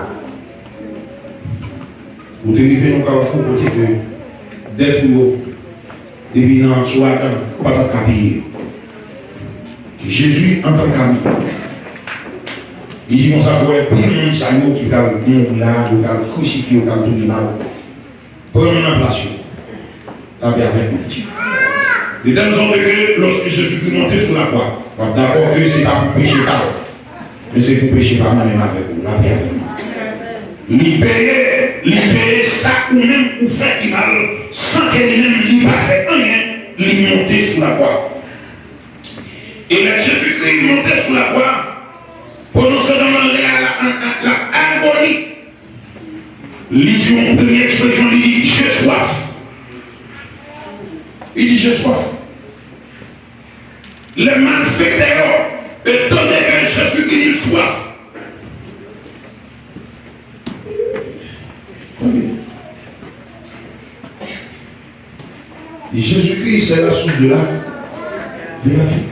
Ou te rive nan kafou kote ke dèt ou yo, depi nan sou Adan, ou pa t ap ka peye yo. Jezi antank ami. Li di konsa, pou wè pil moun sa yo ki pral mouri la, yo pral krisifye, yo pral touye bal. Pran m nan plas yo. Lapè avèk nou. De telle sorte que lorsque Jésus-Christ montait sur la croix, w ap dakò ke se pa pou peche pa w, men se pou peche pa mwen menm avèk ou. Lapè avèk nou. Li peye, li peye sa ou menm ou fè ki mal, san ke li menm li pa fè anyen, li monte sou lakwa. E lè Jezikri monte sou lakwa, pandan se tan lè a, l ap, l ap, l ap agoni, li di yon premye ekspresyon, li di, "J'ai soif." Li di, "J'ai soif." Lè malfektè yo, e tande ke Jezikri di l swaf. Tande. Jésus-Christ, c'est la source de la, de la vie.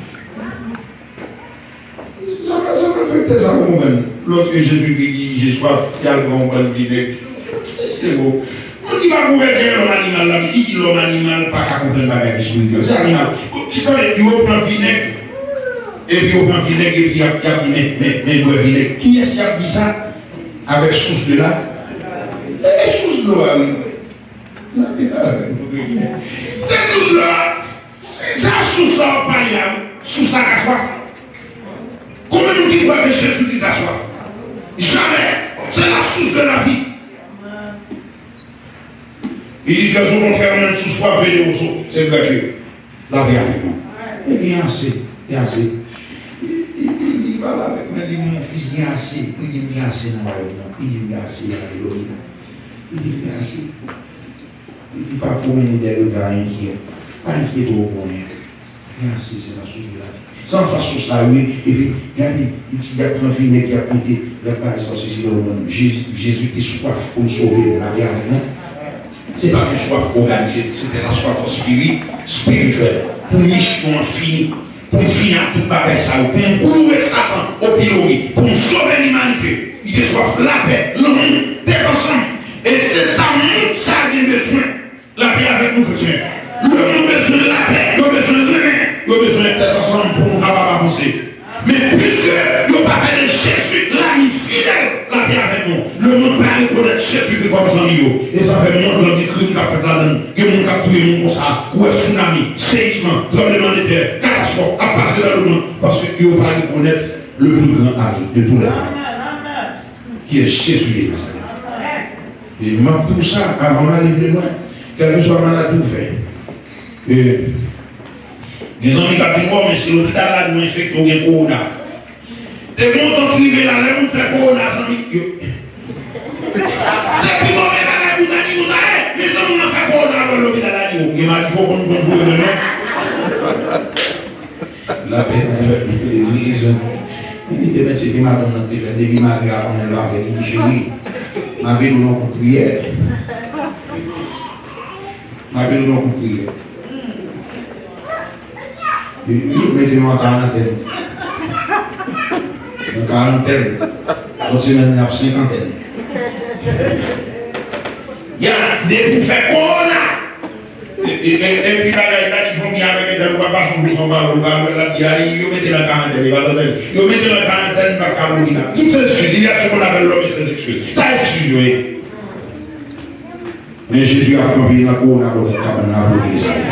Sa, sa malfektè sa konprann. Lòske Jezi te di, "J'ai soif," y al pran yon bann vinèg. Èske bon? Moun ki pa konvèti a lòm animal la, ki di lòm animal pa ka konprann bagay espirityèl. Se animal. Ti tande, yo pran vinèg, epi yo pran vinèg, epi y ap, y ap di, "Men, men, men, bwè vinèg." Kiyès y ap di sa? Avèk sous de la, e sous dlo a, wi. Se sous la, se sa sous la w ap pale la, wi. Sous la ka swaf. Konbyen moun ki kwè ke Jezi ki ka swaf? Jamè. Se la source de la vie. Il dit que au contraire, même sous soif, venez au seau. C'est gratuit. Lapè avèk nou. E gen ase, gen ase. Li, li, li, li pale avèk mwen, li di, "Mon fils, gen ase." Li di, "M gen ase nan wayòm nan." Li di, "M gen ase, alelouya." Li di, "M gen ase." Li di, "Pa pwomennen de rega enkyè. Pa enkyete w pou anyen. Gen ase, se la source de la vie." Se anfas sous la, wi. Epi, gade, epi y ap pran vinèg, y ap mete, y ap bay sa, sesi, lè w bann. Jezi, Jezi te swaf pou l sove nou. Lapè avèk nou. Se pa yon swaf òganik, se, se te la swaf espiri, espirityèl. Pou misyon an fini. Pou m fini ak tout bagay sa yo. Pou m kloure Satan o pilori. Pou m sove limanite. Li te swaf lapè, lanmou, tèt ansanm. E se sa mond sa a gen bezwen. Lapè avèk nou, kretyen. Lemonn bezwen lapè, yo bezwen renmen, yo bezwen tèt ansanm pou nou kapab avanse. Men piske yo pa fè de Jezi lami fidèl, lapè avèk nou. Lemonn pa rekonèt Jezikri kòm zanmi yo. E sa fè mond lan gen krim k ap fèt ladan l. Gen moun k ap touye moun konsa. Ou wè tsunami, seyisman, tranblemanntè, katastwòf ap pase nan lemonn paske yo pa rekonèt le plus grand ami de tous les temps, qui est Jésus de Nazareth. E m ap di w sa, avan m ale pi lwen, kèlkeswa maladi w fè, e, gen zanmi k ap di m, "Bon, men si lopital la di w enfekte, w gen kowona." Te gen yon tan ki rive la, lè moun fè kowona, zanmi, yo, se pi move bagay pou w ta di moun sa, "E, men zanmi w nan fè kowona, alò lopital la di w." Gen maladi fò w konn, konn voye mwen non. Lapè avèk nou, Jezi. Li te mèt se te madanm nan te fè, depi mari a konnen l pa fè, li di, "Cheri, m ape nou nan kout priyè. M ape nou nan kout priyè." Li, li mete yo an karantèn. An karantèn. Lòt semèn, y ap senkantèn. Ya, depi w fè kowona. E, e, e, epi bagay, ta di fanmi avèk entèl, ou pa pase yon jou san pawòl, ou pa wè l ap di, "Ay, yo mete l an karantèn, li pa t antann." Yo mete l an karantèn, li pa t ka lopital. Tout se eskiz, il y a ce qu'on appelle l'homme et ses excuses. Sa eskiz yo ye. Men Jezi ap kanpe nan kowona bò tèt kabann nan, aplodi Mezanmi.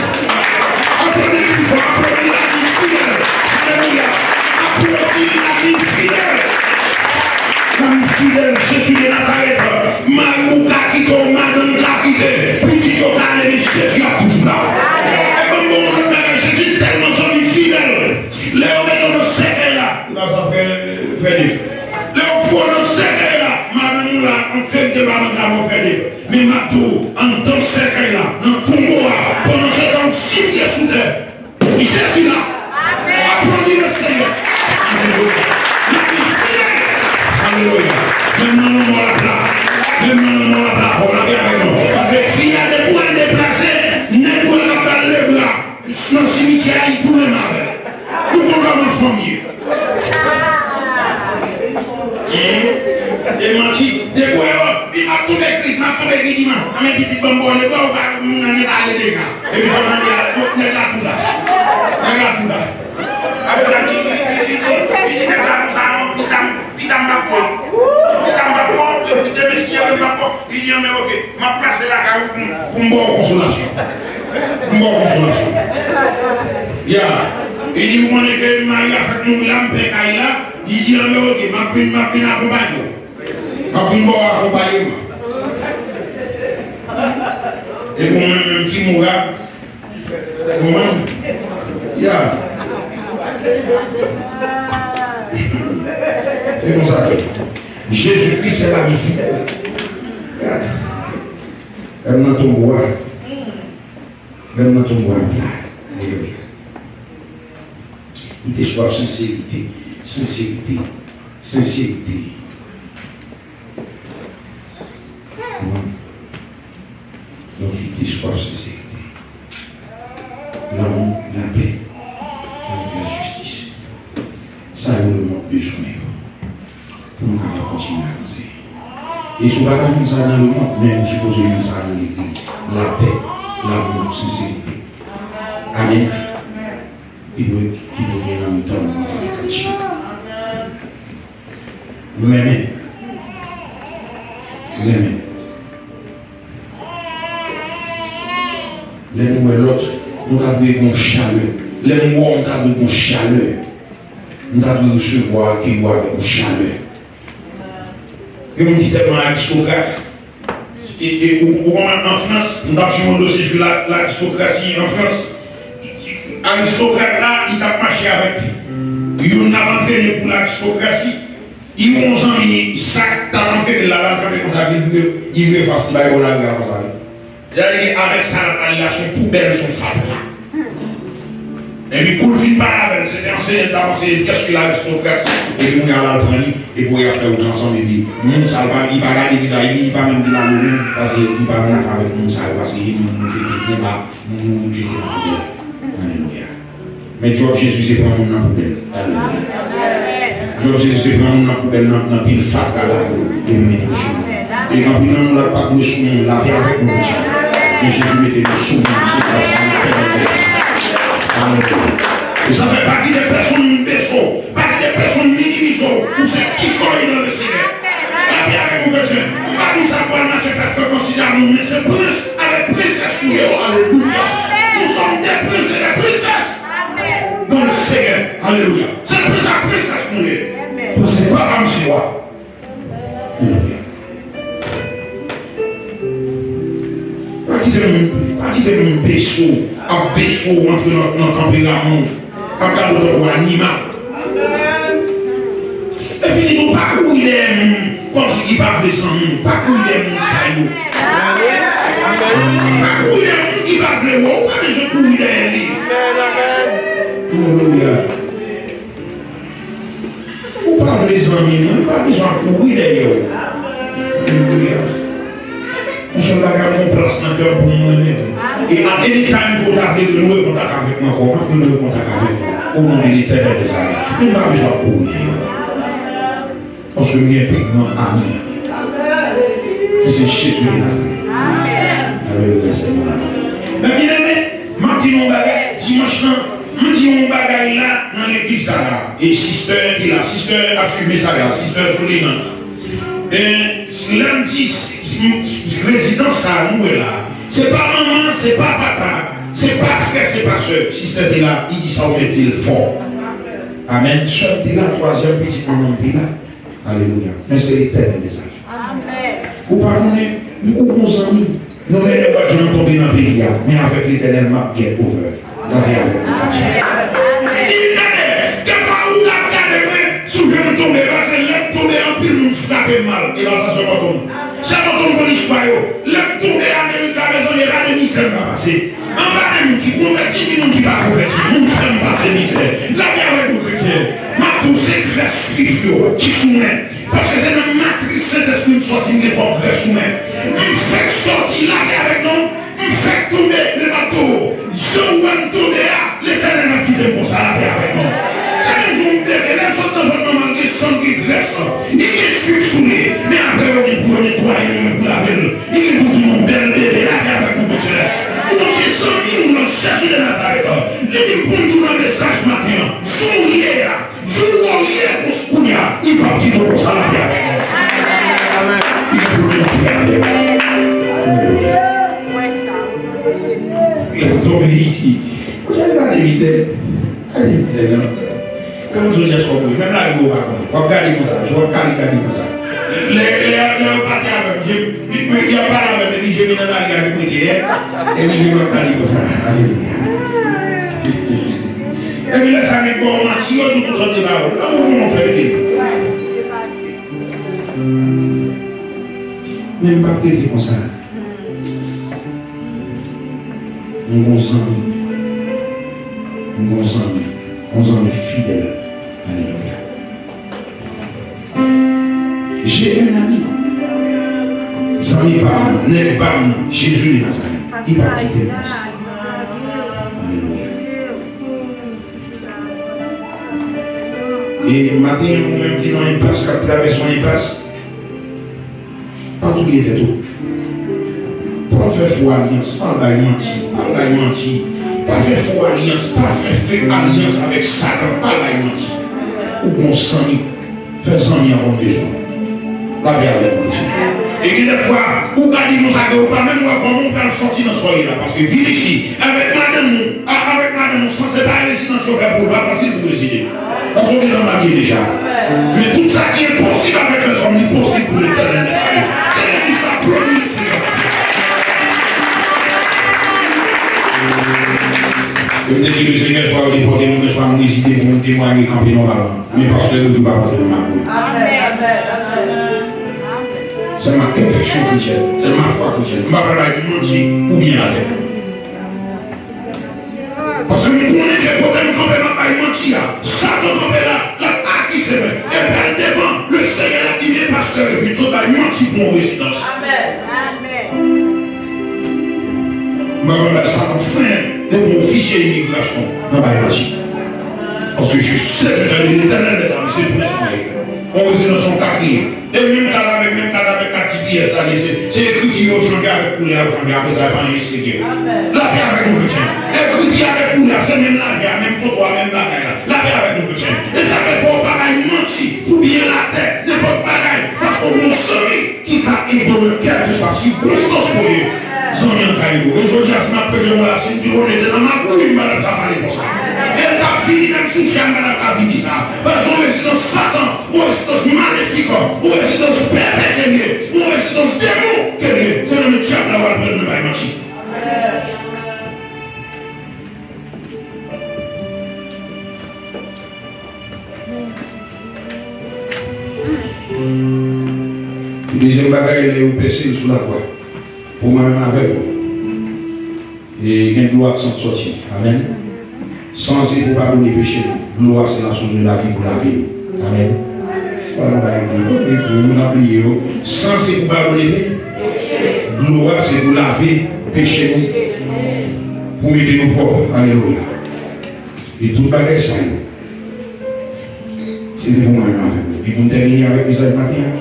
Aplodi l pi fò, aplodi l ak yon fidèl. Alelouya. Aplodi l ak yon fidèl. Zanmi fidèl, Jezi de Nazarèt, mari w ka kite w, madanm ka kite, pitit yo ka ale, men Jezi ap toujou la. E ban m bon lòt bagay, Jezi tèlman zanmi fidèl, lè yo mete w nan sèkèy la, li pa sa fè, fè defè. Lè yo foure w nan sèkèy la, madanm ou la, an verite, pa mande avè w fè defè. Men m ap di w, anndan sèkèy la, nan tonbo a, pandan se tan w sipye sou tè, Jezi la. Aplodi le Senyè. Alelouya. L ap vin fidèl. Alelouya. Menm nan lanmò l ap la. Menm nan lanmò l ap la. Fò l ap avèk nou. Paske fi a depi w al deplase, nèg ou a l ap ba l lebra. Nan simityè a, li tou renmen avè l. Nou konn kòman fanm ye. E manti. Depi w wè, wi, m ap tonbe kriz, m ap tonbe kriz, di, "Man, anmen pitit, ban m ba w lebra, ou pa, m nan nèt ale deja." Epi fò tande, nèg la tou la. Nèg la tou la. Apre sa, li, li, li, li, li, li, nèg la konsa, non, pita m, pita m p ap pran. Pita m p ap pran, depi demen si Dye vle m p ap pran. Li Di an, men oke, m ap pase lakay ou pou m, pou m ba w konsolasyon. Pou m ba w konsolasyon. Ya. Li di, ou konnen ke mari a fèk mouri la, m pè kay la. Li di an, men oke, m ap vin, m ap vin akonpaye w. M ap vin ba w akonpayeman. E pou mwen menm ki mouri a, ou konprann? Ya. Se konsa ke Jezikri se lami fidèl. Gade. Lè m nan tonbo a. Lè m nan tonbo a, m la. Alelouya. Li te swaf senserite. Senserite. Senserite. Konprann? Donk, li te swaf senserite. Lanmou, lapè, avèk lajistis. Sa yo lemonn bezwen yo pou nou kapab kontinye avanse. E si w pa ka jwenn sa nan lemonn, men ou sipoze jwenn sa nan legliz. Lapè, lanmou, senserite. Amèn. Ki dwe, ki dwe gen nan mitan nou, nan mitan nou. Renmen. Renmen. Lè nou wè lòt, nou ta dwe gen yon chalè. Lè m wè w, m ta dwe gen yon chalè. M ta dwe resevwa, akeyi w avèk yon chalè. Gen moun ki tèlman aristokrat, e, e, ou, ou konprann, an Frans, m t ap suiv yon dosye sou la, laristokrasi an Frans. Aristokrat la, li t ap mache avèk youn l ap antrene pou laristokrasi. Li wè yon zanmi li, sa k t ap antrene l la, l al kanpe konsa, li vire, li vire fas li bay bò lari a konsa, wi. Sètadi, avèk sa l ap pale la, se yon poubèl, se yon fatra. Epi kou l fin pale avè l, se te anseye l t ap anseye l kès ki laristokrasi. Epi kounye a la l pran li, epi w ap fè wout ansanm, epi moun sa l pa, li pa gade vizaj li, li pa menm vin alo menm, paske li pa annafè avèk moun sa yo, paske se moun nou jete byen ba, moun nou jete nan poubèl. Alelouya. Men djòb Jezi se pran moun nan poubèl. Alelouya. Djòb Jezi se pran moun nan poubèl, nan, nan pil fatra lavi w, epi mete w sou moun. E anpil nan nou la pa dwe sou moun, lapè avèk nou, Bondye. Men Jezi mete nou sou moun, se gras li, Letènèl Bondye. Alelouya. E sa fè pa kite pèsonn bese w, pa kite pèsonn minimize w, ou se kichòy nan Lesenyè. Lapè avèk ou, kretyen. M pa konn sa pral mache fè frekansi damou, men se prens avèk prensès nou ye. Alelouya. Nous sommes des princes et des princesses dans le Seigneur. Alelouya. Se prens ak prensès nou ye. Paske papa m se wa. Alelouya. Pa kite moun, pa kite moun bese w, ap bese w antre nan, nan tanperaman w. Ap gade w tankou animal. E fini tou, pa kouri dèyè moun kòmsi ki pa vle zanmi w. Pa kouri dèyè moun sa yo. Pa kouri dèyè moun ki pa vle wè w. Ou pa bezwen kouri dèyè li. Alelouya. Ou pa vle zanmi mwen, m pa bezwen ap kouri dèyè w. Alelouya. Yon sèl bagay, m gon plas nan kè m pou m renmen w. E at any time ke w ta vle renouve kontak avèk mwen ankò, m ap renouve kontak avèk ou. O non de Letènèl dèzame. Men m pa bezwen ap kouri dèyè w. Paske m gen pi gran ami an, ki se Jezi de Nazarèt. Alelouya, Senyè. Men byeneme, m ap di nou yon bagay, dimanch lan, m di yon bagay la nan legliz sa la. E sistè te la, sistè ap swiv mesaj la, sistè Souleyman. E lè m di s-, s-, s-, rezidans sa a nou wè la, se pa manman, se pa papa, se pa frè, se pa sè. Sistè te la, li di sa ou mèt di l fò. Amèn. Sè m te la, twazyèm pitit manman m te la. Alelouya. Men se Letènèl dèzame. Amèn. Ou pa konnen, ou gon zanmi. Non, men lè w ap jan tonbe nan peyi a, men avèk Letènèl, m ap get over. Gade avèk mwen, Bondye. Li di, gade, kèlkefwa ou t ap gade mwen, sou jan m tonbe, paske lè m tonbe, anpil moun frape m mal. E pa sa sèlman tonbe. Sèlman tonbe konn istwa yo. Lè m tonbe Amerika, mezanmi, e pa de mizè m pa pase. Anba men moun ki konvèti, ni moun ki pa konvèti, moun fè m pase mizè. Lapè avèk nou, kretyen. M ap di w, se grès Jwif yo ki sou mwen. Paske se nan matris Sentespri m sòti, m gen twòp grès sou mwen. M fèk sòti, lapè avèk nou. M fèk tonbe, le bato. Jan w wè m tonbe a, Letènèl p ap kite m konsa, lapè avèk nou. Se menm jan yon bebe, lè l sot nan vant manman l, gen san, gen grès, li gen Jwif sou li. Men apre, yo gen pou yo netwaye l, yo gen pou lave l. Li gen pou di yon bèl bebe, lapè avèk nou, kretyen. Bondye zanmi nou nan Jezi de Nazarèt. Li di m pou m di w nan mesaj maten an, jan w ye a, jan w ye a, kounye a, li p ap kite w konsa, lapè avèk nou. Li gen pou l monte avèk ou. Misè. Ay, misè, non. Kòman jodi a sou mwen? Menm lari w pa konnen. W ap gade konsa, w ap gade, gade konsa. Lè, lè, lè yo pati avè m, je, li, li, y ap pale avè m, epi je vin nan lari a, je prete, en. Epi je w ap gade konsa. Alelouya. Epi lè sa nèg ba w manti, yo di w tout sòt de pawòl. Lanmou pou nou fè vin. Men m p ap rete konsa. M gon zanmi. M gon zanmi. Yon zanmi fidèl. Alelouya. J'ai un ami. Zanmi pa m, nèg pa m, Jezi de Nazarèt. Li p ap kite m konsa. Alelouya. E maten an, ou menm ki nan enpas, k ap travèse yon enpas, pa touye tèt ou. Pa fè fo alyans, pa bay manti, pa bay manti. Pa fè fo alyans, pa fè fake alyans avèk Satan, pa bay manti. Ou gon zanmi, fè zanmi an konn bezwen. Lapè avèk nou, mesye. E gen de fwa, ou ka di konsa ke ou pa menm wè kòman ou pral sòti nan sa w ye la, paske vin isit, avèk madanm ou, a, avèk madanm ou, san se pa rezidans yo fè pou ou, pa fasil pou w rezide. Paske w gentan marye deja. Men tout sa ki enposib avèk lèzòm, li posib pou Letènèl dèzame. Kenbe pou sa, aplodi Lesenyè. Yo te di Lesenyè, swa yo depòte mwen, men swa m rezide pou m temwaye, kanpe nòmalman. Men pastè yo di w pa pòte nan makouy. Amèn. Amèn. Amèn. Amèn. C'est ma conviction chrétienne. C'est ma foi chrétienne. M pa pral bay manti pou byen latè. Paske m konnen ke kote m kanpe m ap bay manti a, Satan kanpe la, l ap akize mwen. Epi al devan Lesenyè l ap di, men pastè yo vin sot bay manti pou yon rezidans. Amèn. Amèn. M pa pral bay Satan fren devan ofisye imigrasyon nan bay manti. Paske je serviteur de l'Éternel des armées, se prens mwen ye. On rezidans, on katriye. E menm kad avèk, menm kad avèk kad G P S la, se, se ekriti yo chanje avèk koulè a yo chanje, apre sa, e pa anyen serye. Lapè avèk nou, kretyen. Ekriti avèk koulè a, se menm lavi a, menm foto a, menm bagay la. Lapè avèk nou, kretyen. E sa fè fò w pa bay manti pou byen latè, nenpòt bagay, paske w gon zanmi ki ka ede w nan kèlkeswa sikonstans ou ye, zanmi an ka ede w. E jodi a, si m ap preche mwen la, si m te konnen te nan makouy, m pa t ap ka pale konsa. E l t ap vini menm sou chè a, m pa t ap ka vini sa. Paske yon rezidans Satan, yon rezidans malefik, yon rezidans pèpè ke l ye, yon rezidans demon ke l ye. Se nan men dyab la w al pran l nan bay manti. Dezyèm bagay, lè yo pèse l sou lakwa, pou mwen menm avèk ou, e gen dlo ak san k sòti. Amèn. San se pou padone peche nou. Dlo a se la source de la vie pou lave nou. Amèn. Wè, nou pa ekri, nou ekri, nou ap bliye yo. San se pou padone peche. Dlo a se pou lave peche nou. Pou mete nou pwòp. Alelouya. E tout bagay sa yo, se te pou mwen menm avèk ou. E pou n tèmine avèk mesaj maten an,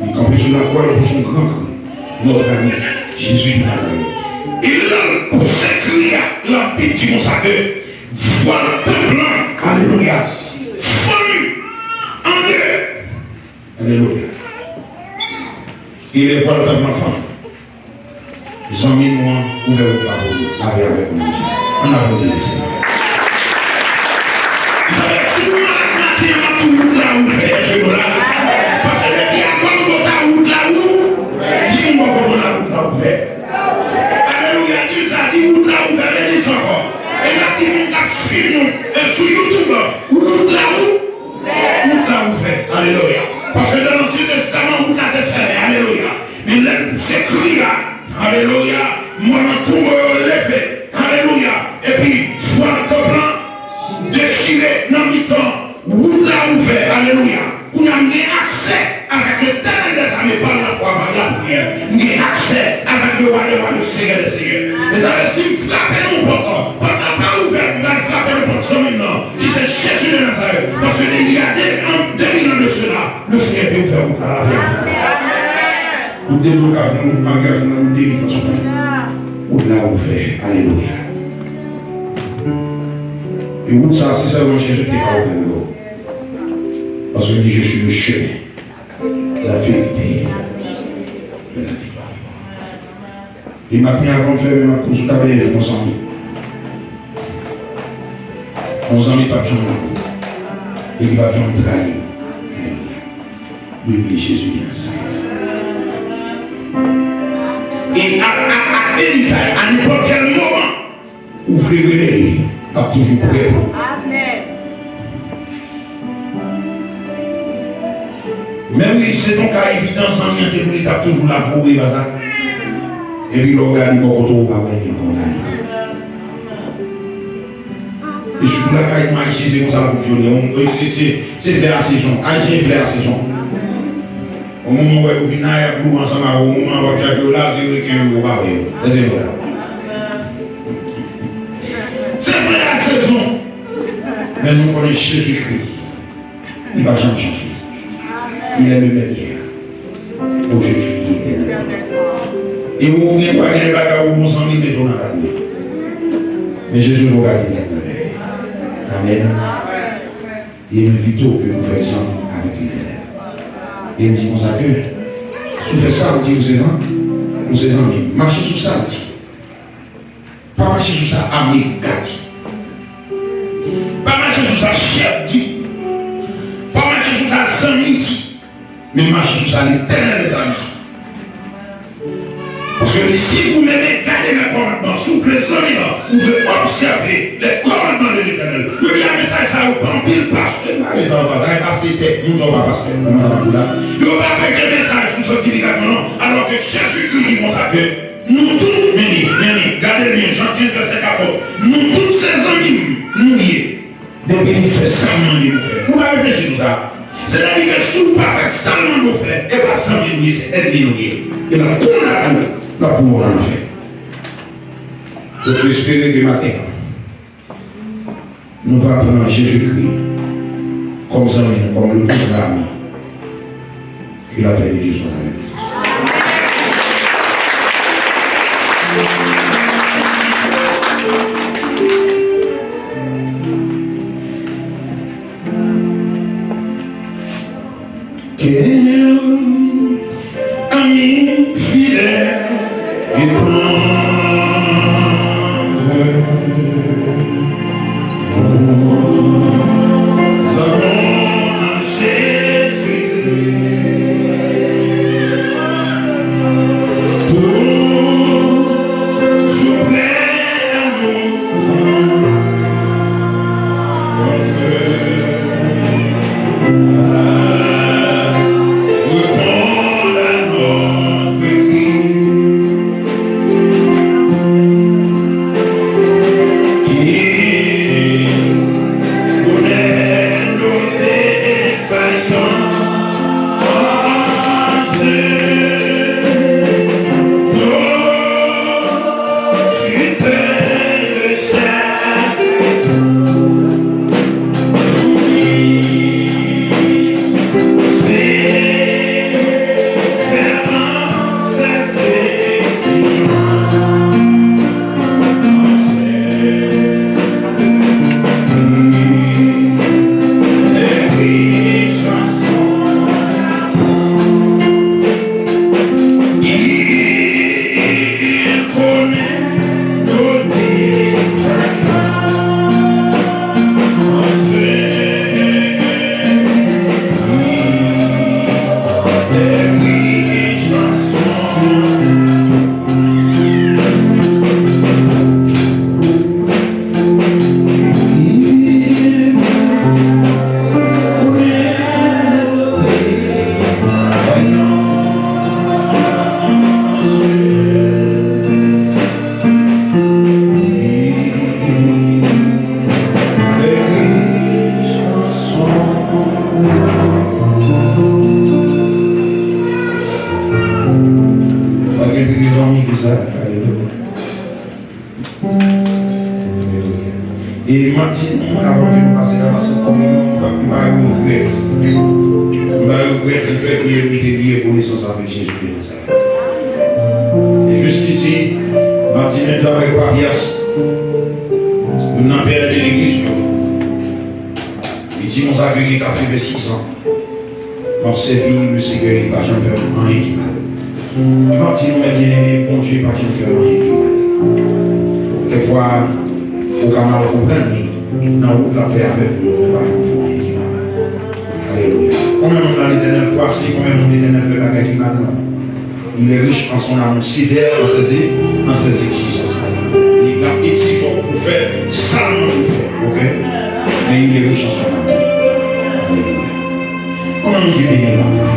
li kanpe sou lakwa, li pouse yon gran kri, Notre ami, Jésus de Nazareth. E lè l pouse kri a, Labib di konsa ke vwal tanp lan, alelouya, fann an de. Alelouya. E lè vwal tanp lan fann, zanmi nou an ouvè wout la pou nou. Lapè avèk nou, mesye. Ann aplodi Lesenyè. Sa vle di, si nou malad maten an, m ap di w wout la ouvè, se nou la. Paske depi a Gòlgota, wout la ou, di m bò kote w la, wout la ouvè. Alelouya, di l sa, di wout la ouvè, redi sa ankò. E n ap di moun k ap swiv nou, e sou YouTube, wout la ou, wout la ouvè. Alelouya. Paske nan Ansyen Testaman, wout la te fèmen. Alelouya. Men lè l pouse kri a, alelouya, mò nan tonbo yo leve. Alelouya. Epi vwal tanp lan dechire nan mitan. Wout la ouvè. Alelouya. Kounye a m gen aksè avèk Letènèl dèzame, pa lafwa, pa lapriyè. M gen aksè avèk le Roi des rois, le Seigneur des seigneurs. E sa vle di, si m frape nan pòt, pòt la pa ouvè, m pral frape nan pòt zanmi m nan, ki se Jezi de Nazarèt. Paske deja de, an, de mil an de sela, Lesenyè te ouvè wout la, lapè avèk nou. Wout deblokaj mwen, wout maryaj mwen, wout delivrans mwen. Wout la ouvè. Alelouya. E wout sa, se sèlman Jezi ki te ka ouvè l. Paske li di, je suis le chemin, la vérité et la vie. E maten, avan m fèmen, m ap poze w, ta byen yon zanmi. Yon zanmi p ap janm lage w e ki p ap janm trayi w. Wi, wi, Jezi de Nazarèt. E a, a, a any time, a nenpòt kèl moman, ou vle rele, l ap toujou prè pou ou. Amèn. Men wi, se yon ka evidan, zanmi an te pou li t ap toujou la pou ou, e pa sa? Epi lè w gade bò kote w, ou pa wè li ankò, w gade. E sitou lakay nou Ayisyen, se konsa l fonksyone. On, e, se, se, se flè a sezon. Ayisyen e flè a sezon. On moman w wè yo vin la, y ap lou ansanm avè w. On moman w ap chache yo la, se reken yo, yo pa wè yo. Èske se konsa? Se flè a sezon. Men nou konnen Jezikri. Li pa janm chanje. Il est le même hier, aujourd'hui et éternellement. E ou gen dwa gen bagay ou bon zanmi mete w nan lari. Men Jezi ou ka di nèg nan lè. Amèn. E m envite w ke nou fè zanmi avèk Letènèl. E m di konsa ke si w fè sa, ou di ou se zanmi, ou se zanmi. Mache sou sa l di. Pa mache sou sa Amerika di. Pa mache sou sa chèf di. Pa mache sou sa zanmi di. Men mache sou sa Letènèl dèzame di. Paske li, si vous m'aimez, gardez mes commandements. Si w vle zanmi lan, ou dwe obsève les commandements de l'Éternel. Kounye a, mesaj sa yo pa anpil, paske m pa vle sa yo pa, sa e pase tèt moun, sa yo pa pastè. Mwen pa pou la. Yo pa prete mesaj sou sanktifikasyon non, alò ke Jezikri di konsa ke Nou tout, men li, men li, gade l byen, Jan kenz vèsè katòz. Nou tout se zanmi m, nou ye. Depi nou fè sa m mande nou fè. Nou pa reflechi sou sa. Sètadi ke si w pa fè sa m mande w fè, e pa zanmi nou ye, se ènmi nou ye. E l ap kondane w, l ap voye w nan lanfè. Donk, m espere ke maten an, nou va pran Jezikri kòm zanmi nou, kòm le bon ami que la paix de Dieu soit avec vous. Quel ami fidèle et tendre nous avons en Jésus-Christ. Toujours près à nos côtés. Pa gen pi zanmi ke sa. Alelouya. E m ap di nou, avan ke nou pase nan Sent Kominyon, m pa, m pa regrèt. M pa regrèt di fèt ke m te pi rekonesan avèk Jezi de Nazarèt. E jiskisi, m ap di menm jan avèk Papias, youn nan pè de legliz yo. Li di konsa ke gen katrevensis an, m ap sèvi le Senyè, li pa janm fè m anyen ki mal. M ap di nou, men byeneme, Bondye pa janm fè anyen ki mal. Kèk fwa, ou ka mal konprann li nan wout l ap fè avèk ou yo, men pa janm fè anyen ki mal. Alelouya. Konbyen moun nan Letènèl fwase, konbyen moun Letènèl fè bagay ki mal, non? Il est riche en son amour sévère en ses, en ses exigences. Li ap egzije w pou fè sa l mande w fè, ok? Men il est riche en son amour. Alelouya. Konbyen moun ki beni la?